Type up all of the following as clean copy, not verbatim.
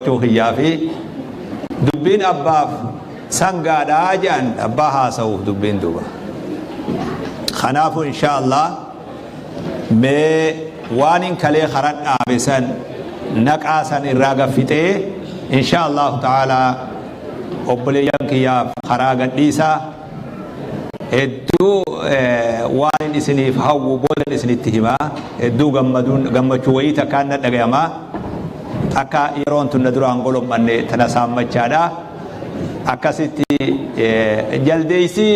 Gammachuu kiyyaa fi dubbiin abbaaf sangaadha jedhan, abbaa haasa'uuf dubbiin duuba. Kanaafuu insha Allah mee waan hin kalee karan dhaabe san naqaa san irraa gaffixee, insha Allahu ta'ala obboleeyyan kiyyaaf karaa gadhiisaa. Hedduu waan hin isiniif hawwu boodan isinitti himaa. Hedduu gammaduun gammachuu wayii takkaan na dhagayamaa. Akka yeroon tun na duraan golom'anne tana saammachaadha. Akkasitti jaldeessi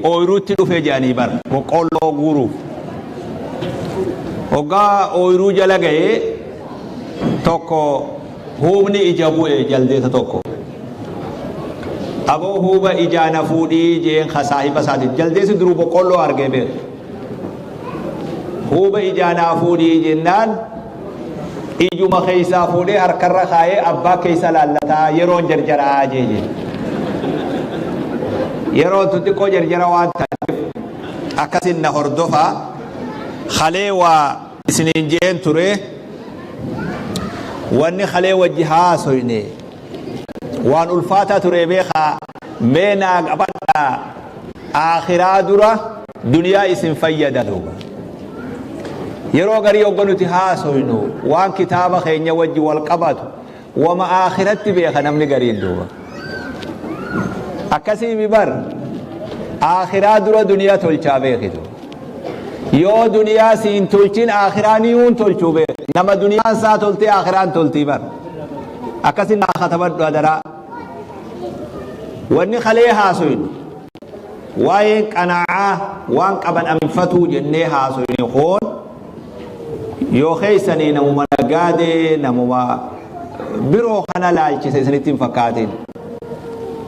ooyiruutti dhufe jedhanii bar boqqoolloo guuruuf. Hoggaa ooyiruu jala ga'ee tokko huubni ija bu'e jaldeessa tokko. Aboo, huuba ijaa na fuudhii jeen ka saahiba isaatiin. Jaldeessi duruu boqqoolloo argee beeka. Huuba ijaa naa fuudhii jennaan ijuma keessaa fuudhee harkarra kaayee abbaa keessa laallataa yeroon jarjaraa jee jee. Yeroon tun xiqqoo jarjara waan taateef akkasin na hordofaa. Kalee waa isiniin jeen ture. Wanni kalee wajji haasoyne waan ulfaataa ture beekaa. Mee naa qabadhaa, aakhiraa dura duniyaa isin fayyada duuba. Yeroo garii hogga nuti haasoynu waan kitaaba keenya wajji wal qabatu wama aakhiratti beeka namni gariin duuba. Akkasii bar, aakhiraa dura duniyaa tolchaa beekitu. Yoo duniyaa siin tolchin aakhiraa niyuun tolchuu beek. Nama duniyaan isaa toltee aakhiraan toltii bar. Akkasin naa katabadhu adaraa. Wanni kalee haasoynu waa'een qanaa'aa, waan qaban aminfatuu jennee haasoyne. Koon yoo keessanii namuma nagaadee namuma biroo kana laalchise isinitti hin fakkaatin.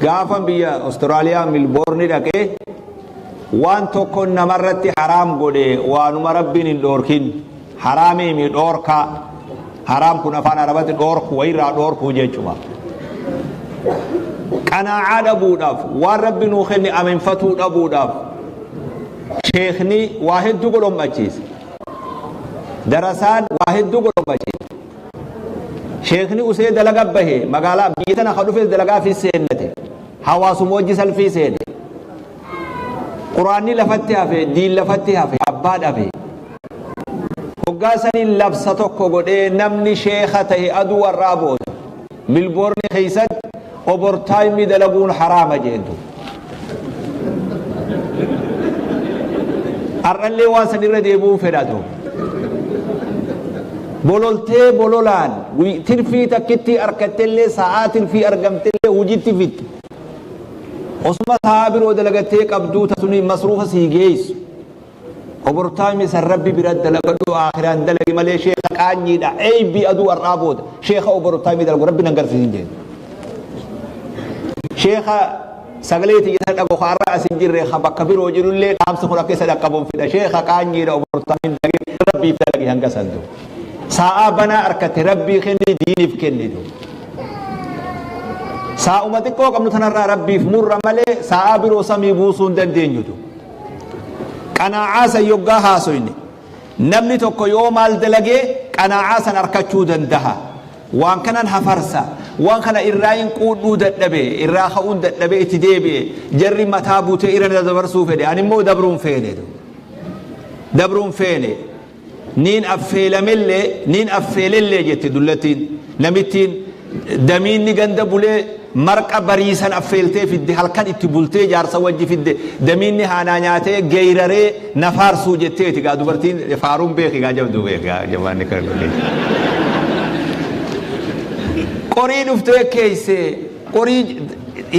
Gaafa biyya Austraaliyaa Milboorni dhaqee waan tokko namarratti haraam godhe, waanuma Rabbiin hin dhoorkin haraamiimi dhoorkaa. Haraam kun afaan Arabatti dhoorku, wayirraa dhoorkuu jechuma. Qanaa'aa dhabuudhaaf, waan Rabbi nuu kenne aminfatuu dhabuudhaaf, sheekni waa hedduu godhommachiise, darasaan waa hedduu godhommachiise. Sheekni usee dalaga bahe, magaalaa biyya tana ka dhufes dalagaa fi seennate, hawaasuma wajji salfii seene. Quraanni lafatti hafe, diin lafatti hafe, abbaa dhabe. Hoggaa saniin labsa tokko godhee, namni sheeka tahe aduu warraa booda Milboorni keessatti overtime dalaguun haraama jeentu. Har'allee waan san irra deebi'uun fedhatu. Bololtee bololaan tirfii takkitti argattellee, sa'aa tirfii argamtellee hojiitti fitte. Osuma sa'aa biroo dalagattee qabduu tasuni masruufa sii geessu. Overtime san Rabbi bira dalagadhu, aakhiraan dalagi malee sheeka qaanyiidha. Eeybii aduu har'aa booda sheeka overtime dalagu Rabbi nan garsiisin jeen. Sheeka sagalee tiyya dhago har'a as hin jirre, ka bakka biroo jirullee dhaamsi kun akka isa dhaqqabuun fedha. Sheeka qaanyiidha, overtime dalagi, Rabbiif dalagi hanga santu. Sa'aa banaa arkatte Rabbii kenni, diiniif kennitu. Saa'uma xiqqoo qabnu tanarraa Rabbiif murra malee sa'aa biroo samii buusuu hin dandeenyutu. Qanaa'aa san yoggaa haasoyne, namni tokko yoo maal dalagee qanaa'aa san arkachuu dandaha? Waan kanan hafarsa, waan kana irraa hin quudhuu dadhabe, irraa ka'uun dadhabe, itti deebi'e, jarri mataa buutee irra na dabarsuu fedhe, ani immoo dabruun feene, dabruun feene. Niin affeelamellee, niin affeelellee jette dullattiin namittiin. Damiinni ganda bulee marqa bariisan affeeltee fidde, halkan itti bultee jaarsa wajji fidde. Damiinni haanaa nyaatee geeyraree na faarsuu jetteeti gaa. Dubartiin faaruun beeki gaa, jabduu beeki gaa, jabaanni kan qorii dhuftee keeyse qorii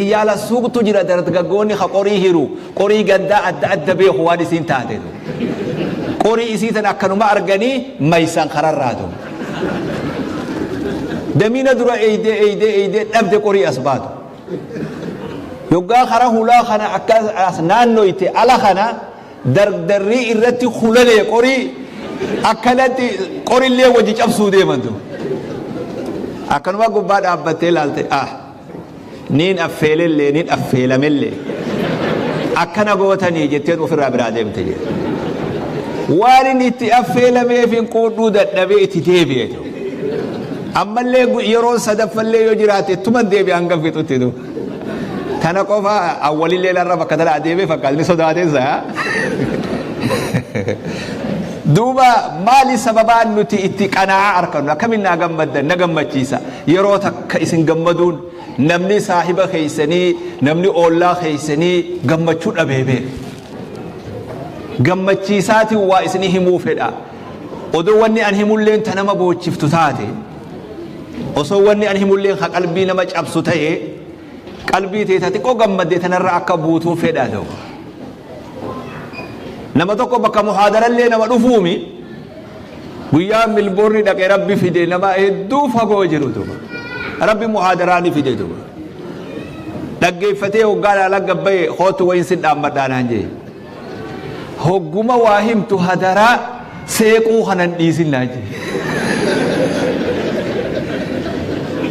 iyyaala suuqtu jira. Dargaggoonni ka qorii hiru, qorii gandaa adda adda beeku. Waan isiin taate qorii isii tan akkanuma arganii maysan kararraatu. Damiina dura eeydee eeydee eeydee dhabde qorii as baatu. Yoggaa kara hulaa kana akka as naannoyte, ala kana dardarrii irratti hulalee qorii akkanatti qorillee wajji cabsuu deemantu. Akkanuma gubbaa dhaabbattee ilaalte, ah, niin affeelellee, niin affeelamellee akkana gootanii jetteen ofirraa biraa deemte jedhe. Waan inni itti affeelameef hin quudhuu dadhabee itti deebi'e. Ammallee yeroon sadaffallee yoo jiraate ittuman deebi'a hanga fixutti du. Tana qofa awwalillee larra bakka tana adeemee fakkaata ni sodaatee isaa. Duuba maali sababaan nuti itti qanaa'aa arkannu akkamiin naa gammaddan na gammachiisa yeroo takka isin gammaduun namni saahiba keessanii namni oollaa keessanii gammachuu dhabee beeka. Gammachiisaatiin waa isinii himuu fedha. Odoo wanni an himulleen ta nama boochiftu taate, osoo wanni an himulleen ka qalbii nama cabsu ta'e, qalbii tee ta xiqqoo gammadde tanarra akka buutuun fedha ta'u. Nama tokko bakka muhaadarallee nama dhufuumi guyyaa Milboorni dhaqe Rabbi fide nama hedduu fagoo jiru duuba. Rabbi muhaadaraa ni fide duuba. Dhaggeeffatee hoggaan ala gabbaye kootu wayin sin dhaammadhaa naan jee. Hogguma waa himtu hadaraa seequu kana hin dhiisin naan jee.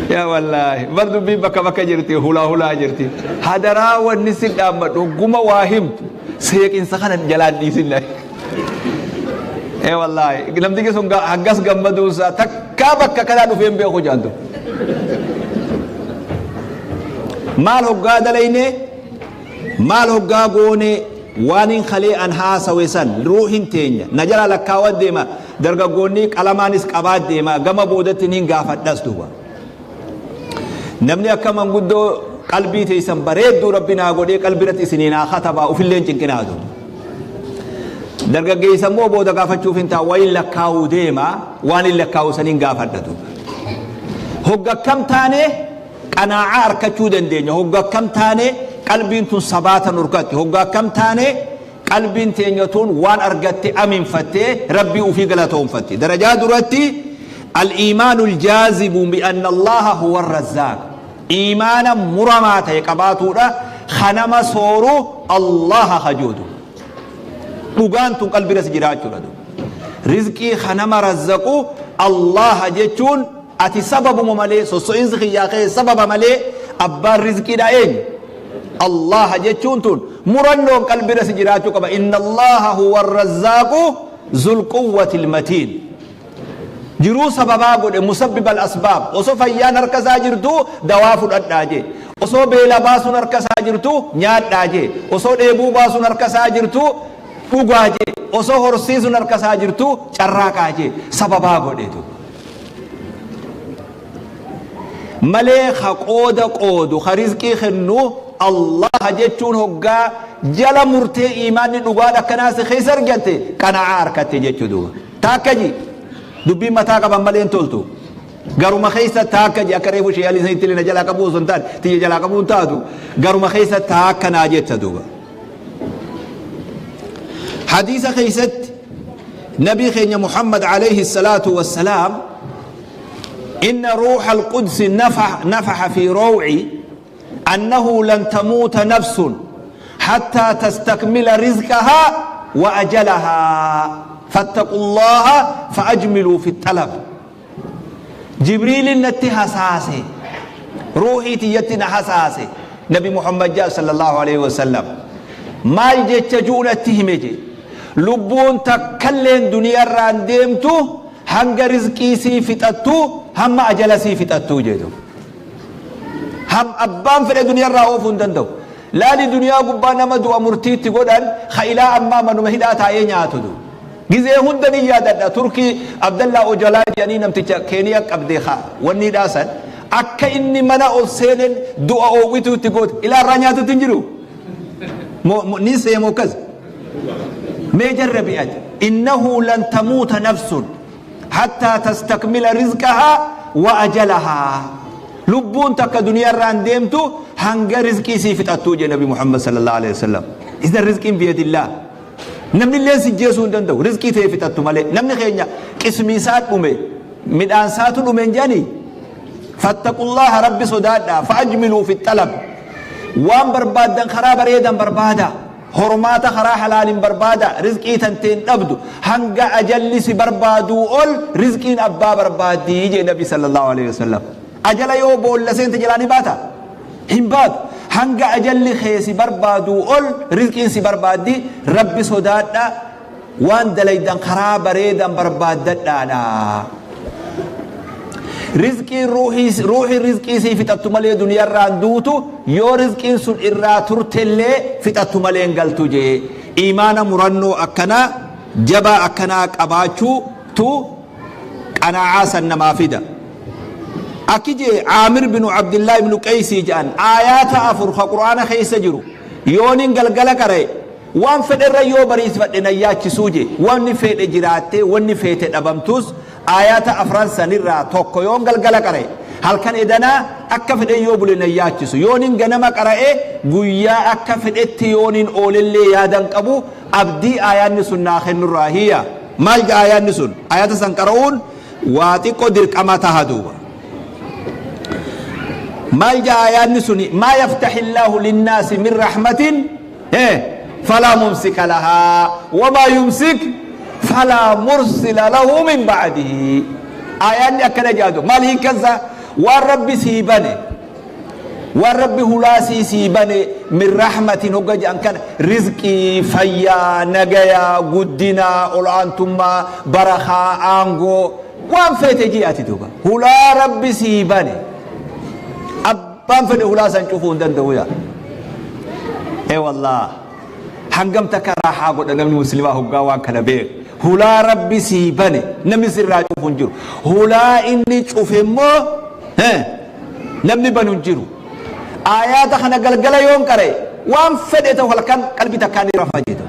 Yaa wallaahi bar dubbiin bakka bakka jirti hulaa hulaa jirti. Hadaraa wanni sin dhaammadhu hogguma waa himtu seeqinsa kana jalaan dhiisin naan. Ee wallaahi namtichi sun hangas gammaduun isaa takkaa bakka kanaa dhufee hin beeku jaantu. Maal hoggaa dalayne maal hoggaa goone waanin kalee an haasawe san ruuhin teenya na jala lakkaawa deema dargaggoonni qalamaanis qabaa deema gama boodatti niin gaafadhas duuba. Namni akka manguddoo qalbii teessan bareedduu rabbi naa godhee qalbii irratti isinii naa katabaa ufillee hin cinqinaa duuba. Dargaggeessa immoo booda gaafachuuf hin ta'a wayin lakkaa'uu deema waan hin lakkaa'u saniin gaafadha duuba. Hogga akkam taane qanaa'aa arkachuu dandeenya hogga akkam taane qalbiin tun sabaata nurkatti hogga akkam taane qalbiin teenya tun waan argatte aminfattee rabbii ufii galatoonfatti. Darajaa duratti al-iimaanul jaazibu bi'anna Allaha huwa ar-razzaaq. Iimaana muramaa ta'e qabaatuudha ka nama sooru Allaha ka juudu. Dhugaan tun qalbirra si jiraachuudha. Rizqii ka nama razzaqu Allaha jechuun ati sababuma malee sosso'insi kiyyaa kee sababa malee abbaan rizqiidha eenyu? Allaha jechuun tun murannoon qalbirra si jiraachuu qaba. Inna Allaha huwa ar-razzaaqu zul quwwatil matiin. Jiruu sababaa godhe musabbib al asbaab osoo fayyaan harka isaa jirtuu dawaa fudhadhaa jee osoo beela baasuun harka isaa jirtuu nyaadhaa jee osoo dheebuu baasuun harka isaa jirtuu dhugaa jee osoo horsiisuun harka isaa jirtuu carraaqaa jee sababaa godhe duuba. Malee ka qooda qoodu ka rizqii kennu Allaha jechuun hoggaa jala murtee iimaanni dhugaan akkanaa si keessa argatte qana'aa arkatte jechuu duuba. Taakka ji dubbiin mataa qaban malee hin toltu. Garuma keessa taakka ji akka reefu shee alii sanitti illee na jalaa qabuu osoo hin taane tiyya jalaa qabuu hin taatu garuma keessa taakka naa jetta duuba. Hadiisa keessatti nabii keenya Muhammad alayhi salaatu wassalaam inna ruuha alqudsi nafaha fi rawci annahu lan tamuuta nafsun hattaa tastakmila rizqahaa wa ajalahaa fattaqullaaha fa'ajmiluu fi xalab Jibriilin natti hasaase ruuhii tiyyatti na hasaase nabi Muhammad ja'a sallallahu alaihi wasallam maal jecha ju'u natti hime je lubbuun takkalleen duniyarraan deemtu hanga rizqii sii fixattu hamma ajala sii fixattuu jedhu Ham abbaan fedhe duniyarraa oofuu hin danda'u. Laali duniyaa gubbaa nama du'a murtii itti godhan ka ilaa ammaa manuma hidhaa taa'ee nyaatu du. Gizee hunda ni yaadadha Turkii Abdallaa Ojalaa jedhanii namticha Keeniyaa qabde ka wanni hidhaa san akka inni mana ol seenen du'a oowwituu itti goote ilaa irraa nyaatutti hin jiru. Ni seemoo akkas. Mee jarrabi ati innahu lan tamuuta nafsun hattaa tastakmila rizqahaa wa ajalahaa lubbuun takka duniyaarraa hin deemtu hanga rizqii sii fixattuu jee nabi Muhammad sallallahu alaihi wasallam idan rizqiin biyadillaah namni illee si jeesuu hin danda'u rizqii ta'e fixattu malee namni keenya qismii isaa dhume midhaan isaatu dhume hin jedhanii fattaqullaha rabbi sodaadhaa fa'ajmiluu fi xalab waan barbaaddan karaa bareedan barbaadaa Hormaata karaa halaalin barbaada, rizqii tantee hin dhabdu, hanga ajalli si barbaaduu ol rizqiin abbaa barbaaddi jee Nabi sallallahu aleyhi wasallam. Ajala yoo boolla seente jalaa ni baata? Hin baatu. Hanga ajalli kee si barbaaduu ol rizqiin si barbaaddi, Rabbi sodaadha, waan dalaydan karaa bareedan barbaaddadhaadha. Rizqiin ruuhii ruuhiin rizqii isii fixattu malee duniyarraa hin duutu, yoo rizqiin sun irraa turtellee fixattu malee hin galtu jee. Iimaana murannoo akkanaa jabaa akkanaa qabaachuu tu qanaa'aa san namaa fida. Akki jee Aamir binu Abdillaa ibnu Qeysii je'an, aayaata 4 ka Qur'aana keessa jiru yoonin galgala qara'e waan fedherra yoo bariisfadhe nan yaachisuu jee. Wanni feedhe jiraattee wanni feete dhabamtuus Aayaata afran sanirraa tokko yoon galgala qara'e, halkan edanaa akka fedhen yoo bule nan yaachisu. Yoonin ganama qara'e, guyyaa akka fedhetti yoonin oolellee yaada hin qabu, abdii aayaanni sun naa kennurraa hiya. Maal ja'a aayaanni sun? Aayaata san qara'uun waa xiqqo dirqama taha duuba. Maal ja'a aayaanni suni? Maa yaftahillaahu linnaasi min rahmatin falaa mumsika lahaa wamaa yumsik falaa mursila lahu min ba'dihi. Aayaanni akkana jedha, maal hiikkansa? Waan Rabbi sii bane, waan Rabbi hulaa sii bane, min rahmatin hogga jedhan kana rizqii, fayyaa, nagayaa, guddinaa, ol'aantummaa, barakaa, aangoo, waan feete ji'ati duuba hulaa Rabbi sii bane abbaan fedhe hulaa san cufuu hin danda'u yaa. Ee wallaah, hangam takka raahaa godha namni muslimaa hoggaa waan kana beeku. Hulaa Rabbi sii bane namni sirraa cufu hin jiru. Hulaa inni cufe immoo namni banu hin jiru. Aayaata kana galgala yoon qara'e waan fedhe ta'u halkan qalbii takkaan ni rafa jedhu.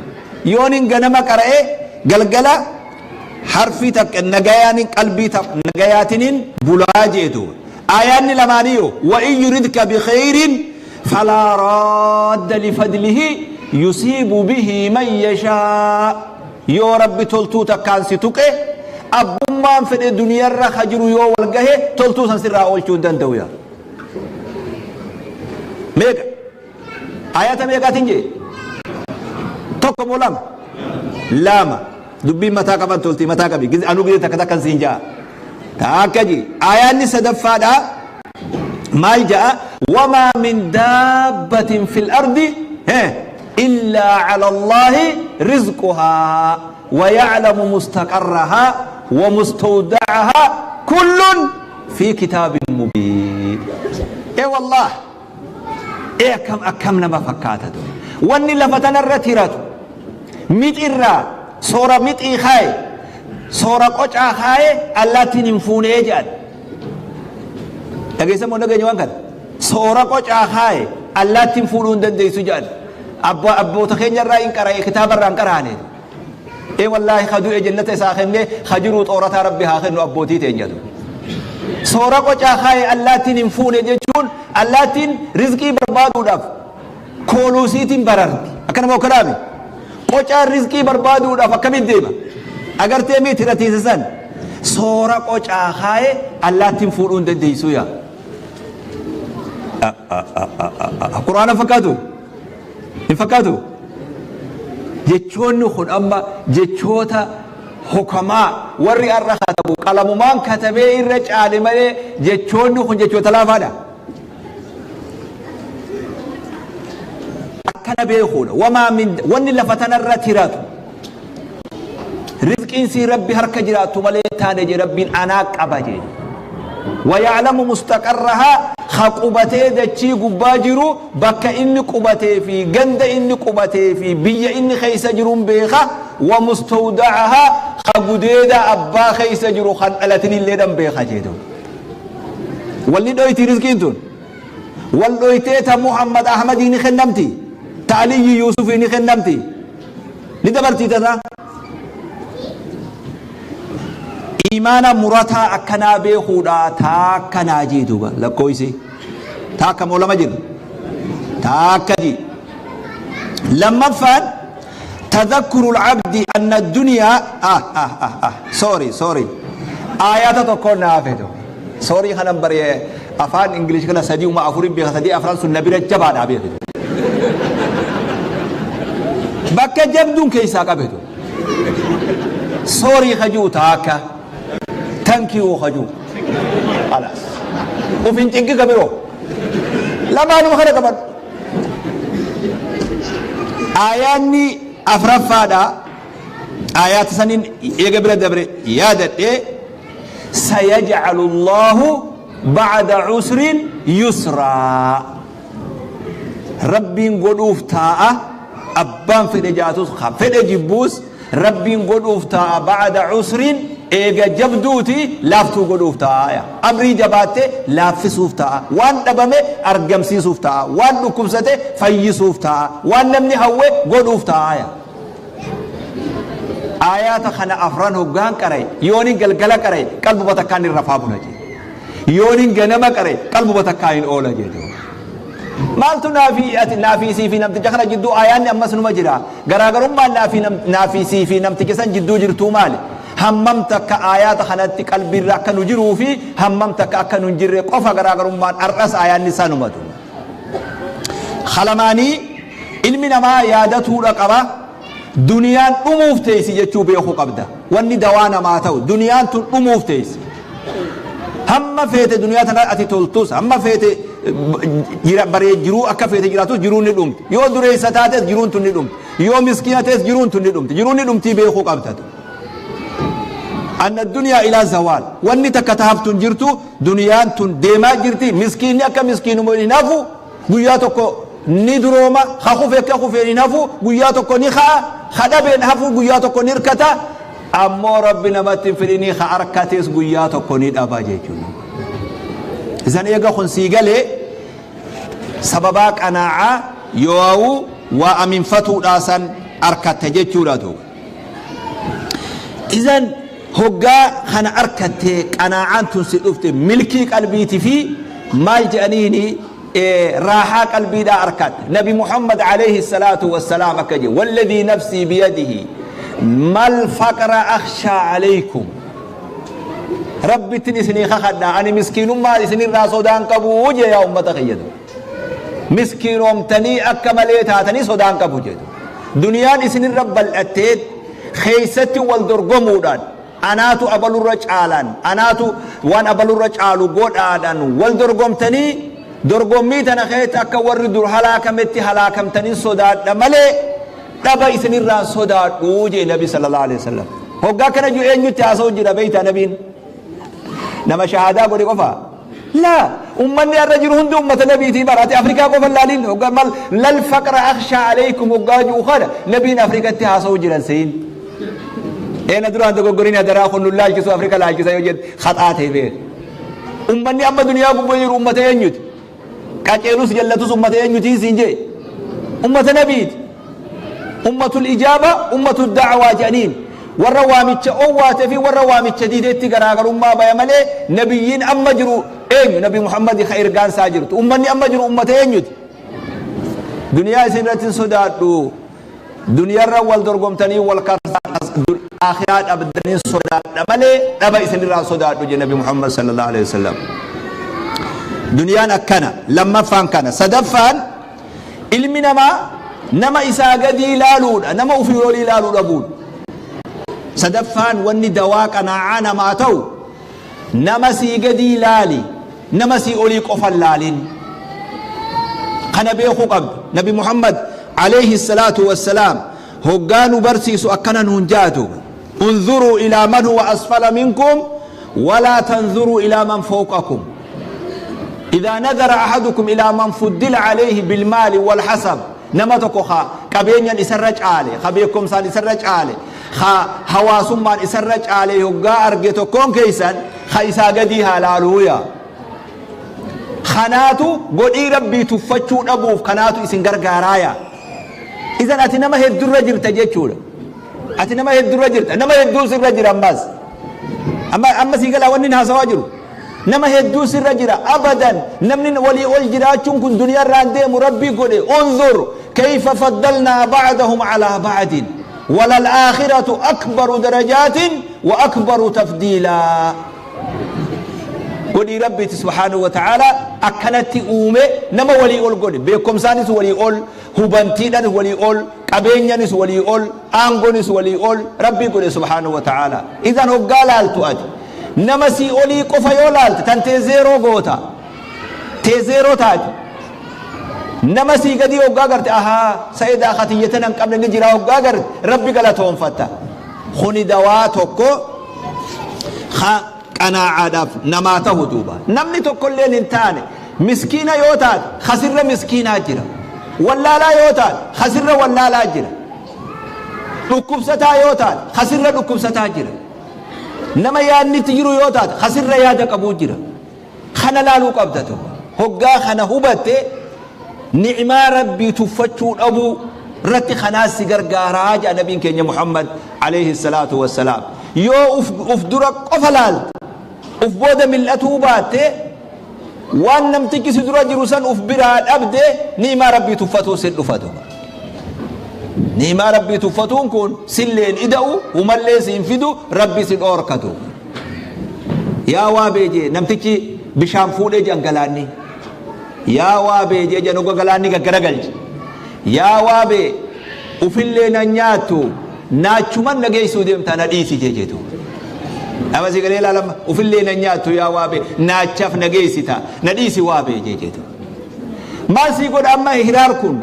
Yoon hin ganama qara'e galgala harfii takka nagayaanin qalbii nagayaatiniin bulaa jeetu. Aayaanni lamaaniyyuu wa in yuridka bikhayrin falaa raadda lifadlihi yusiibu bihi man yashaa. Yoo Rabbi toltuu takkaan si tuqe, abbummaan fedhe duniyarra ka jiru yoo wal gahe toltuu san sirraa oolchuu hin danda'u yaa. Meeqa? Ayata meeqaatiin jee? Tokko moo lama? Lama. Dubbiin mataa qaban tolti, mataa qabi. Anuu gizee takka takkan siin ja'a. Takka ji. Ayaanni sadaffaadha. Maal ja'a? Wamaa min daabbatin fil ardi illaa cala Allaahi rizquhaa wa ya'lamu mustaqarrahaa wa mustawda'ahaa kullun fi kitaabin mubiin. Ee wallaah. Ee akkam akkam nama fakkaata ture. Wanni lafa tanarra tiratu mixirraa soora mixii kaaye, soora qocaa kaaye allaattiin hin fuunee jedhan. Dhageessan moo dhageenya waan kana? Soora qocaa kaaye allaattiin fuudhuu hin dandeessu jedhan. Abba abboota keenya irraa hin qara'e, kitaaba irraa hin qaraane. Ee wallaahi, ka du'e jannata isaa kennee ka jiruu xoorataa Rabbi haa kennu abbootii teenyatu. Soora qocaa kaaye allaattiin hin fuune jechuun allaattiin rizqii barbaaduudhaaf kooluusiitiin bararti. Akkana moo akkanaami? Qocaan rizqii barbaaduudhaaf akkamitti deema? Agartee miti ratiisa san. Soora qocaa kaaye allaattiin fuudhuu hin dandeessu yaa. Quraana fakkaatu? Hin fakkaatu? Jechoonni kun amma jechoota hukamaa warri har'a katabu qalamumaan katabee irra caale malee jechoonni kun jechoota laafaadha. Akkana beekuudha. Wamaa min wanni lafa tanarra tiratu rizqiin sii Rabbi harka jiraattu malee taane jee Rabbiin anaa qaba jee. Waya'lamu mustaqarrahaa, ka qubatee dachii gubbaa jiru bakka inni qubatee fi ganda inni qubatee fi biyya inni keessa jiruun beeka. Wa mustawda'ahaa, ka gudeeda abbaa keessa jiru kan dhalatinillee dhan beeka jee duuba. Walli dhoyti rizqiin tun. Wal dhoytee ta Muhammad Ahmadii ni kennamti. Ta Aliyyi Yuusufii ni kennamti. Ni dabartii tasa. Iimaana murataa akkanaa beekuudha taakka naa jii duuba lakkooysi. Taakka moo lama jira? Taakka jii. Lammaffaan tadhakkuru al-abdi anna ad-dunyaa ah ah ah ah sorry, sorry, aayaata tokko naa hafe. Sorry, kanan bare afaan English kana sadii uma afurin beeka, sadii afran sun na bira jabaadha beekitu. Bakka jabduun keessaa qabetu. Sorry kajuu taakka. Thank you kajuu. Khalas. Uf hin cinqi ka biroo. Lamaanuma kana qabadhu. Aayaanni afraffaadha. Aayaata saniin eega bira dabre yaadadhee. Sayaj'alu Allaahu ba'da usrin yusraa. Rabbiin godhuuf taa'a, abbaan fedhe jaatus ka fedhe jibbuus, Rabbiin godhuuf taa'a ba'da usrin, eega jabduuti laaftuu godhuuf taa'a. Amrii jabaatte laaffisuuf taa'a, waan dhabame argamsiisuuf taa'a, waan dhukkubsate fayyisuuf taa'a, waan namni hawwe godhuuf taa'a. Aayaata kana afran hoggaan qara'e, yoonin galgala qara'e qalbuma takkaan hin rafaa bula jedhe. Yoonin ganama qara'e qalbuma takkaan hin oola jedhe. Maaltu naafii ati naafii sii fi namticha kana jidduu aayaanni ammas numa jira. Garaagarummaan naafii naafii sii fi namticha san jidduu jirtuu maali? Hammam takka aayaata kanatti qalbiirra akka nu jiruu fi hammam takka akka nu hin jirre qofa garaagarummaan har'as aayaanni sanumatu. Kalamaanii ilmi namaa yaadatuudha qaba. Duniyaan dhumuuf teessi jechuu beekuu qabda. Wanni dawaa namaa ta'u duniyaan tun dhumuuf teessi. Hamma feete duniyaa tana ati toltus, hamma feete baree jiruu akka feete jiraatus, jiruun ni dhumti. Yoo dureessa taates jiruun tun ni dhumti. Yoo miskiina ta'es jiruun tun ni dhumti. Jiruun ni dhumtii beekuu qabda. Anna duniyaa ilaa zawaal. Wanni takka taaftu hin jirtu, duniyaan tun deemaa jirti. Miskiinni akka miskiinuma hin hafu, guyyaa tokko ni durooma, ka kufe akka kufeen hin hafu, guyyaa tokko ni ka'a, ka dhabeen hafu guyyaa tokko ni hirkata. Ammoo Rabbi namatti hin fidhinii, ka arkates guyyaa tokko ni dhaba jechuudha. Isan eega kun sii galee, sababaa qanaa'aa yoo'u waa aminfatuudhaa san arkatta jechuudha duuba. Izan hoggaa kana arkatte, qanaa'aan tun si dhufte, milkii qalbiiti fi maal jedhaniini, raahaa qalbiidhaa arkatte. Nabi Muhammad alayhi salaatu wassalaam akka jedhe: walladhii nafsii biyadihi mal faqra akhshaa alaykum, Rabbittin isinii kakadha, ani miskiinummaa isinirraa sodaan qabu jee. Yaa ummata kiyya, miskiinoomtanii akka malee taatanii sodaan qabu jedhu. Duniyaan isinirra bal'attee keessatti wal dorgomuudhaan, anaatu abalurra caalaan, anaatu waan abalurra caalu godhaadhaan wal dorgomtanii, dorgommii tana keessatti akka warri dur halaakametti halaakamtanii sodaadha malee dhaba isinirraan sodaadhu jee Nabi sallallahu alaihi wasallam. Hoggaa kana jiru eenyutti haasa'u jira beeytaa? Nabiin nama shahaadaa godhe qofa laa, ummanni har'a jiru hundi ummata nabiitii bara. Ati Afrikaa qofa laaliin. Hoggaa mal lal faqra akhshaa alaykum hoggaa jiru kana nabiin Afrikatti haasa'u jiran seyin. Eena duraan dogoggorin, hadaraa. Kun nu laalchisu, Afrika laalchisa yoo jedhe haxaa ta'e beek. Ummanni amma duniyaa gubbaa jiru ummata eenyuti? Qaceelus jallatus ummata eenyutiin siin jee? Ummata nabiiti. Ummatul ijaaba, ummatul da'waa jedhaniin. Warra waamicha owwaate fi warra waamicha diideetti garaagarummaa baya malee, nabiyyiin amma jiru eenyu? Nabi Muhammad ka ergaan isaa jirtu. Ummanni amma jiru ummata eenyuti? Duniyaa isin irratti hin sodaadhu, duniyaarra wal dorgomtanii wal akhiraa dhabdanii sodaadha malee dhaba isinirraa sodaadhu jedhe Nabi Muhammad sallallahu alaihi wasallam. Duniyaan akkana. Lammaffaan kana. Sadaffaan, ilmi namaa nama isaa gadii ilaaluudha, nama ofii olii ilaaluu dhabuudha. Sadaffaan wanni dawaa qanaa'aa namaa ta'u, nama sii gadii ilaali, nama sii olii qofa laalin. Kana beekuu qabda. Nabi Muhammad alayhi salaatu wassalaam hoggaa nu barsiisu akkana nuun jaatu: unzuruu ilaa man huwa asfala minkum walaa tanzuruu ilaa man fawqakum. Idhaa nadara ahadukum ilaa man fuddila alayhi bilmaali walhasab, nama tokko ka qabeenyan isarra caale, ka beekumsaan isarra caale, ka hawaasummaan isarra caale hoggaa arge tokkoon keeysan, ka isaa gadii haa laaluuya. Kanaatu godhii Rabbii tuffachuu dhabuuf kanaatu isin gargaaraaya. Idan ati nama heddurra jirta jechuudha. Ati nama heddurra jirta, nama hedduu sirra jira. Ammas amma amma sii galaa wanni haasawaa jiru? Nama hedduu sirra jira. Abadan namni walii ol jiraachuun kun duniyaa irraan deemu Rabbii godhe. Unzur kayfa faddalnaa ba'dahum alaa ba'din walal aakhiratu akbaru darajaatin wa akbaru tafdiilaa. Godhii Rabbiiti subhaanahu wa ta'ala akkanatti uume, nama walii ol godhe. Beekumsaanis walii ol, hubantiidhanis walii ol, qabeenyanis walii ol, aangonis walii ol Rabbii godhe subhaanahu wa ta'ala. Idan hoggaa laaltu, ati nama sii olii qofa yoo laalte, tan tee zeeroo goota, tee zeeroo taati. Nama sii gadii hoggaa garte, ahaa, sa'edaa katiyyatan hin qabne ni jira hoggaa garte, Rabbi galatoonfatta. Kuni dawaa tokko. qanaacaadhaaf namaa tahu duuba. Namni tokkolleen hin taane miskiina yoo taate kasirra miskiinaa jira. Wallaalaa yoo taate kasirra wallaalaa jira. Dhukkubsataa yoo taate kasirra dhukkubsataa jira. Nama yaadni itti jiru yoo taate kasirra yaada qabuu jira. Kana laaluu qabda duuba. Hoggaa kana hubatte ni'maa Rabbii tuffachuu dhabuu irratti kanaas si gargaaraa jedha nabiin keenya Muhammad alayhi salaatu wassalaam. Yoo uf, uf dura qofa laalte, uf booda mil'atuu baatte, waan namtichi si dura jiru san uf biraa dhabde ni'maa Rabbii tuffatuu si dhufa duuba. Ni'maa Rabbii tuffatuun kun silleen ida'u, humallee siin fidu, Rabbi si dhoorka duuba. Yaa waabee jee namtichi bishaan fuudhee jedhan galaanni. Yaa waabee jee jedhan oga galaanni gaggaragalche. Yaa waabee ufillee nan nyaattu naachuman na geessuu deemtaa na dhiisi jee jeetu. Nama si galee ilaalama ufillee nan nyaattu yaa waabee naachaf na geessita na dhiisi waabee jee jeetu. Maal sii godha amma hiraar kun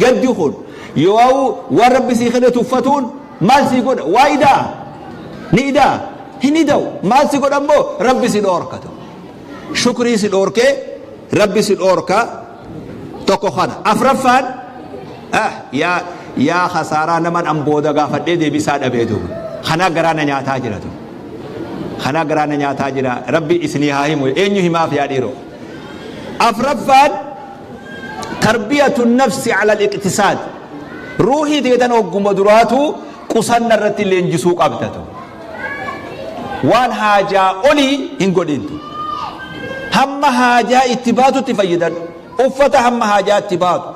gaddi kun yoo waan rabbi sii kenne tuffatuun maal sii godha waa idaa ni idaa hin ida'u maal si godha immoo rabbi si dhoorkatu shukrii si dhoorkee rabbi si dhoorka tokko kana afraffaan ah yaa yaa khasaaraa naman an booda gaafadhee deebisaa dhabee duuba kanaa garaa na nyaataa jira duuba kanaa garaa na nyaataa jira rabbi isinii haa himu eenyu himaaf yaa dhiiroo afraffaan tarbiyatu nafsi ala al-iqtisaad ruuhii teetan hogguma duraatu qusanna irratti leenjisuu qabda tu. Waan haajaa olii hin godhintu. Hamma haajaa itti baatutti fayyadadhu. Uffata hamma haajaa itti baatu.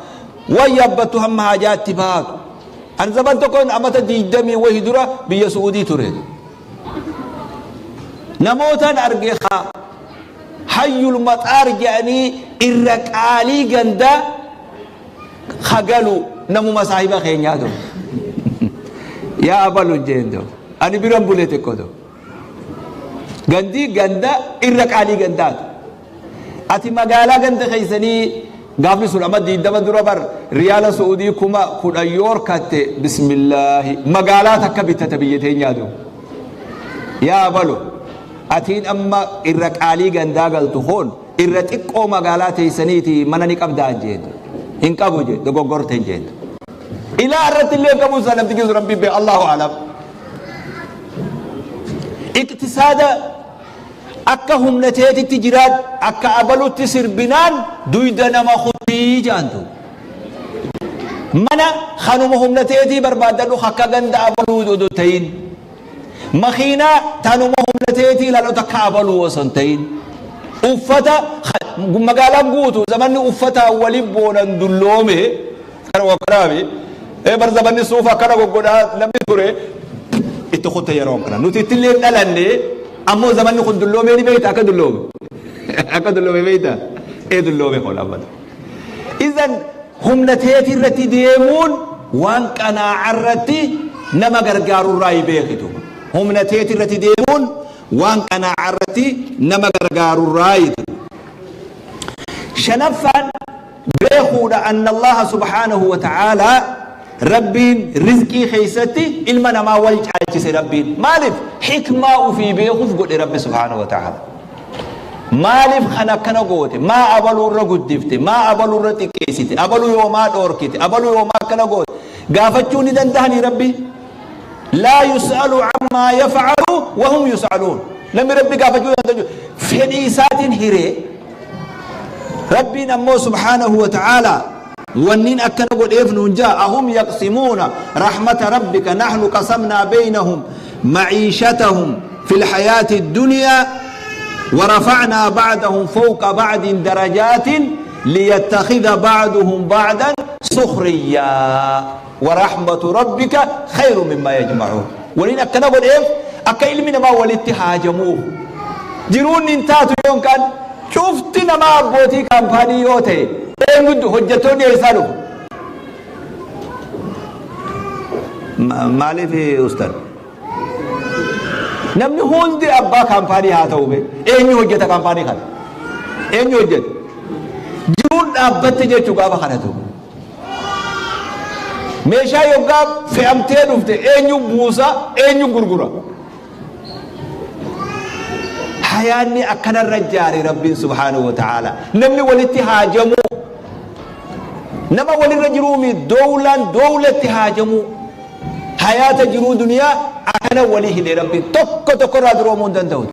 Waan yaabbattu hamma haajaa itti baatu. An zaman tokkoon amata diigdamii wahi dura biyya Su'uudii ture. Namootaan arge haa hayyul maxaar jedhanii irra qaalii gandaa ka galu namuma saahiba keenyaa ta'u. Yaa abalu jeen ta'u. Ani biran bule xiqqoo ta'u. Gandii ganda irra qaalii gandaati. Ati magaalaa ganda keessanii gaafni sun amma diidama dura bar riyaala Su'uudii 10,000 yoo horkatte bismillaahi magaalaa takka bittata biyya teenyaa ta'u. Yaa abalu atiin amma irra qaalii gandaa galtu kun Irra xiqqoo magaalaa teessaniiti mana ni qabdaa hin jeen. Hin qabu jee dogoggorte hin jeen. Ilaa irratti illee hin qabu isaa namtichi sun rabbiin beeka Allahu alam. Iqtisaada akka humna teetitti jiraadhu akka abalutti sirbinaan duyda nama kutii jaantu. Mana kanuma humna teetii barbaaddadhu akka ganda abaluu odoo ta'in. Makiinaa tanuma humna teetii ilaalu takka abaluu osoo hin ta'in. Uffata magaalaan guutu zamanni uffataan wali boonan dulloome kana wakkanaami. Ee bar zamanni suufa akkana goggodhaa namni ture itti kutte yeroo kana. Nuti itti illee dhalanne ammoo zamanni kun dulloomee ni beekta akka dulloome. Akka dulloome beekta. Ee dulloome kun ammatu. Izan humna teetii irratti deemuun waan qanaa'a irratti nama gargaaru irraa beekitu. Humna teetii irratti deemuun waan qanaa'a irratti nama gargaaru irraa. Shanaffaan beekuudha anna Allaha subhaanahu wa ta'aalaa Rabbiin rizqii keessatti ilma namaa wal caalchise Rabbiin. Maaliif? Hikmaa ufii beekuuf godhe Rabbi subhaanahu wa ta'aalaa. Maaliif kan akkana goote? Maa abaluu irra guddifte? Maa abaluu irra xiqqeessite? Abaluu yoo maa dhoorkite? Abaluu yoo maa akkana goote? Gaafachuu ni dandahanii Rabbi? Laa yus'alu ammaa yaf'alu wa hum yus'aluun. Namni Rabbi gaafachuu danda'u fedhii isaatiin hiree. Rabbiin ammoo subhaanahu wa ta'aalaa wanniin akkana godheef nuun ja'a ahum yaqsimuuna rahmata rabbika nahnu qasamnaa beynahum maciishatahum fil hayaati dunyaa ورفعنا بعدهم فوق بعد درجات ليتخذ بعضهم بعضا سخريا ورحمة ربك خير مما يجمعون ولين أكنا قد إيه أكا ilmi namaa walitti haajamuuf jiruun hin taatu yoon kan cufti namaa abbootii kaampaanii yoo ta'e eenyutu hojjettoonni eessaa dhufu? Maaliif ustad? Namni hundi abbaa kaampaanii haa ta'u bee eenyu hojjeta kaampaanii kana? Eenyu hojjeta? Jiruun dhaabbatte jechuu gaafa kana ta'u. Meeshaa yoggaa fe'amtee dhufte eenyu buusa eenyu gurgura? Hayaanni akkanarra jaare Rabbiin subhaanahu wa ta'ala. Namni walitti haajamuu. Nama walirra jiruumi dowlaan dowlatti haajamuu. Hayaata jiruu duniyaa akkana walii hidhe Rabbiin tokko tokkorraa duroomuu hin danda'u.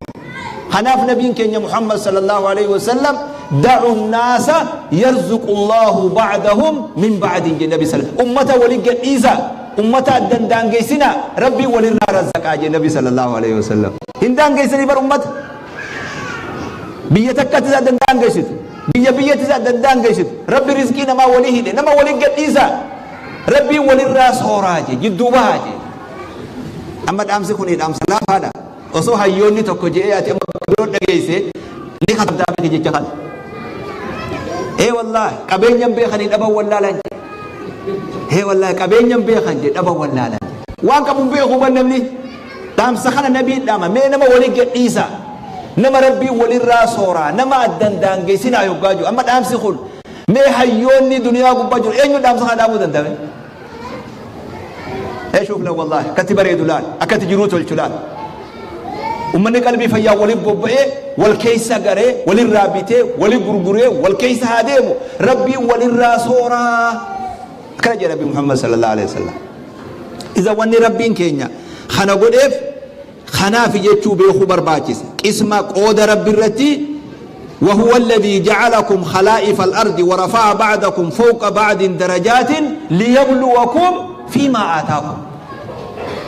Kanaaf nabiin keenya Muhammad sallallahu alaihi wasallam da'u naasa yarzuqu Allahu ba'dahum min ba'din jedhe nabi sallallahu ummata walii gadhiisa ummata addan daangeessina Rabbiin walirraa razzaqaa jedhe nabi sallallahu alaihi wasallam. Hin daangeessanii bar ummata biyya takkatti isa addan daangeessitu biyya biyyatti isa addan daangeessitu Rabbi rizqii namaa walii hidhe nama walii gadhiisa Rabbiin walirraa sooraa jedhe jidduu bahaa jedhe. Amma dhaamsi kun dhaamsa laafaadha. Osoo hayyoonni tokko je'ee ati amma bakka biroo dhageesse ni katabdaa miti jecha kana. Ee wallaahi qabeenyan beekanii dhaban wallaalan jedhe. Ee wallaahi qabeenyan beekan jedhe dhaban wallaalan jedhe. Waan qabu hin beeku ban namni. Dhaamsa kana nabii dhaama mee nama walii gadhiisa. Nama rabbiin walirraa sooraa nama addan daangeessinaa yoggaa jiru. Amma dhaamsi kun mee hayyoonni duniyaa gubbaa jiru eenyu dhaamsa kana dhaamuu danda'ame? Ee shuuf la wallaahi akkatti bareedu laal akkatti jiruu tolchu laal. Ummanni qalbii fayyaa waliin bobba'ee wal keessa garee walirraa bitee wali gurguree wal keessa haa deemu rabbiin walirraa sooraa. Akkana jedha Rabbi Muhammad sallallahu alaihi wasallam. Iza wanni rabbiin keenya kana godheef kanaaf jechuu beekuu barbaachisa. Qisma qooda rabbi irratti وهو الذي جعلكم خلائف الأرض ورفع بعضكم فوق بعض درجات ليبلوكم فيما آتاكم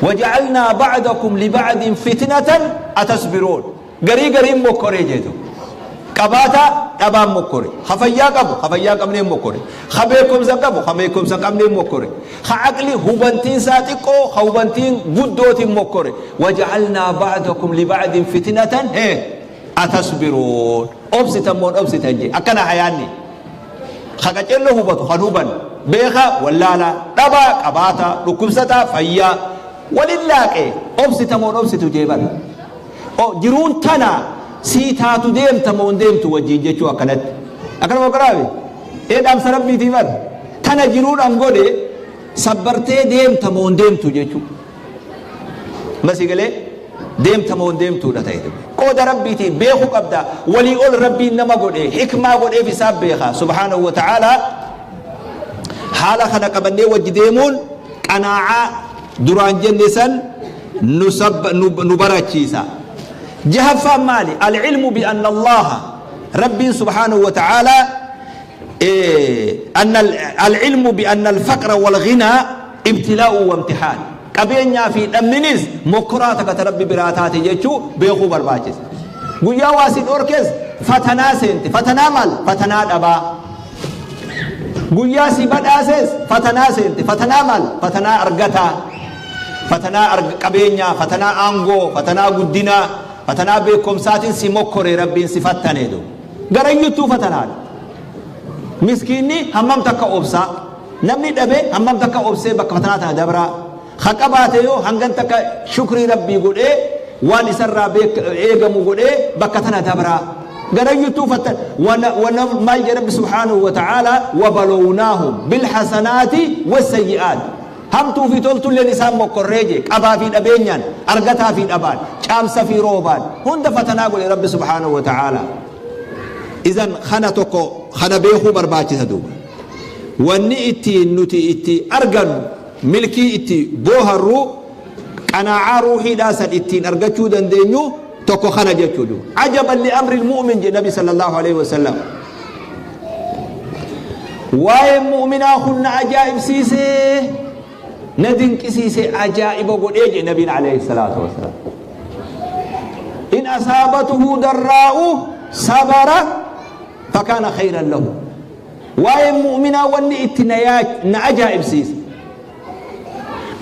وجعلنا بعضكم لبعض فتنة أتصبرون Garii gariin mokkoree jee tokko. Qabaataa dhabaan mokkore. Ka fayyaa qabu ka fayyaa hin qabneen mokkore. Ka beekumsa qabu ka beekumsa hin qabneen mokkore. Ka aqli hubantiin isaa xiqqoo ka hubantiin guddootiin mokkore. Waja'alnaa ba'dakum liba'din fitnatan hee atasbiruun. Obsitan moo hin obsitan jee. Akkana hayaanni. Ka qaceelloo hubatu kan hubanne. Beekaa wallaalaa. Dhabaa qabaataa. Dhukkubsataa fayyaa. Walin laaqee obsita moo hin obsitu jee bara. O jiruun tana sii taatu deemta moo hin deemtu wajjiin jechuu akkanatti. Akkanuma qaraabe. Ee dhaamsa rabbiitii bar. Tana jiruun an godhe sabbartee deemta moo hin deemtu jechuu. Masii galee deemta moo hin deemtuudha ta'e. Qooda rabbiitii beekuu qabda. Walii ol rabbiin nama godhe hikmaa godheef isaa beeka. Subhaanahu wa ta'aalaa haala kana qabannee wajji deemuun qanaa'aa duraan jenne san nu barachiisa. Jahaffaan maali? Al-ilmu bi anna Allaha Rabbiin subhaanahu wa ta'aalaa anna al-ilmu bi anna al-faqra wal ghinaa ibtilaa'u wa imtihaan. Qabeenyaa fi dhabninis mokkoraa takka ta Rabbi biraa taate jechuu beekuu barbaachisa. Guyyaa waa si dhorkes fatanaa seente. Fatanaa maal? Fatanaa dhabaa. Guyyaa si badhaases fatanaa seente. Fatanaa maal? Fatanaa argataa. Fatanaa qabeenyaa, fatanaa aangoo, fatanaa guddinaa, fatanaa beekumsaatiin si mokkore Rabbiin si fattane du. Garayyuttuu fatanaadha. Miskiinni hammam takka obsaa. Namni dhabe hammam takka obsee bakka fatanaa tana dabraa. Ka qabaate yoo hangan takka shukrii Rabbii godhee waan isarraa eegamu godhee bakka tana dabraa. Garayyuttuu fattan maal jedha Rabbi subhaanahu wa ta'aalaa wabalownaahum bilhasanaati wassayyi'aat. Hamtuu fi toltulleen isaan mokkorree jee qabaa fi dhabeenyaan argataa fi dhabaan caamsa fi roobaan hunda fatanaa godhe Rabbi subhaanahu wa ta'aalaa. Izan kana tokko kana beekuu barbaachisa duuba. Wanni ittiin nuti itti argannu milkii itti booharru qanaa'aa ruuhiidhaa san ittiin argachuu dandeenyu tokko kana jechuu duuba. Ajaban li amri mu'min jedhe Nabi sallallahu alaihi wasallam. Waa'een mu'minaa kun na ajaa'ibsiisee na dinqisiisee ajaa'iba godhee jedhe Nabiin alayhi salaatu wasalaam. In asaabatuhu darraa'u sabara fakaana khayran lahu. Waa'een mu'minaa wanni itti na ajaa'ibsiise.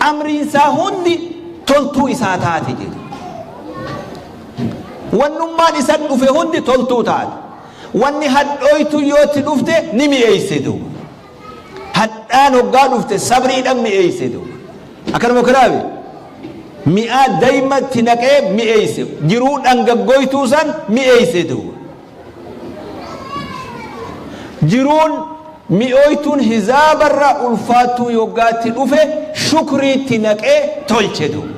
Amriin isaa hundi toltuu isaa taate jedhe. Wannummaan isa dhufe hundi toltuu taate. Wanni hadhooytu yoo itti dhufte ni mi'eeyse duuba. Hadhaan hoggaa dhufte sabriidhaan mi'eeyse duuba. Akkanuma kanaafi mi'aa dayma itti naqee mi'eeyse. Jiruu dhangaggooytuu san mi'eeyse duuba. Jiruun mi'ooytuun hizaabarra ulfaattuu yoggaa itti dhufe shukriitti naqee tolche duuba.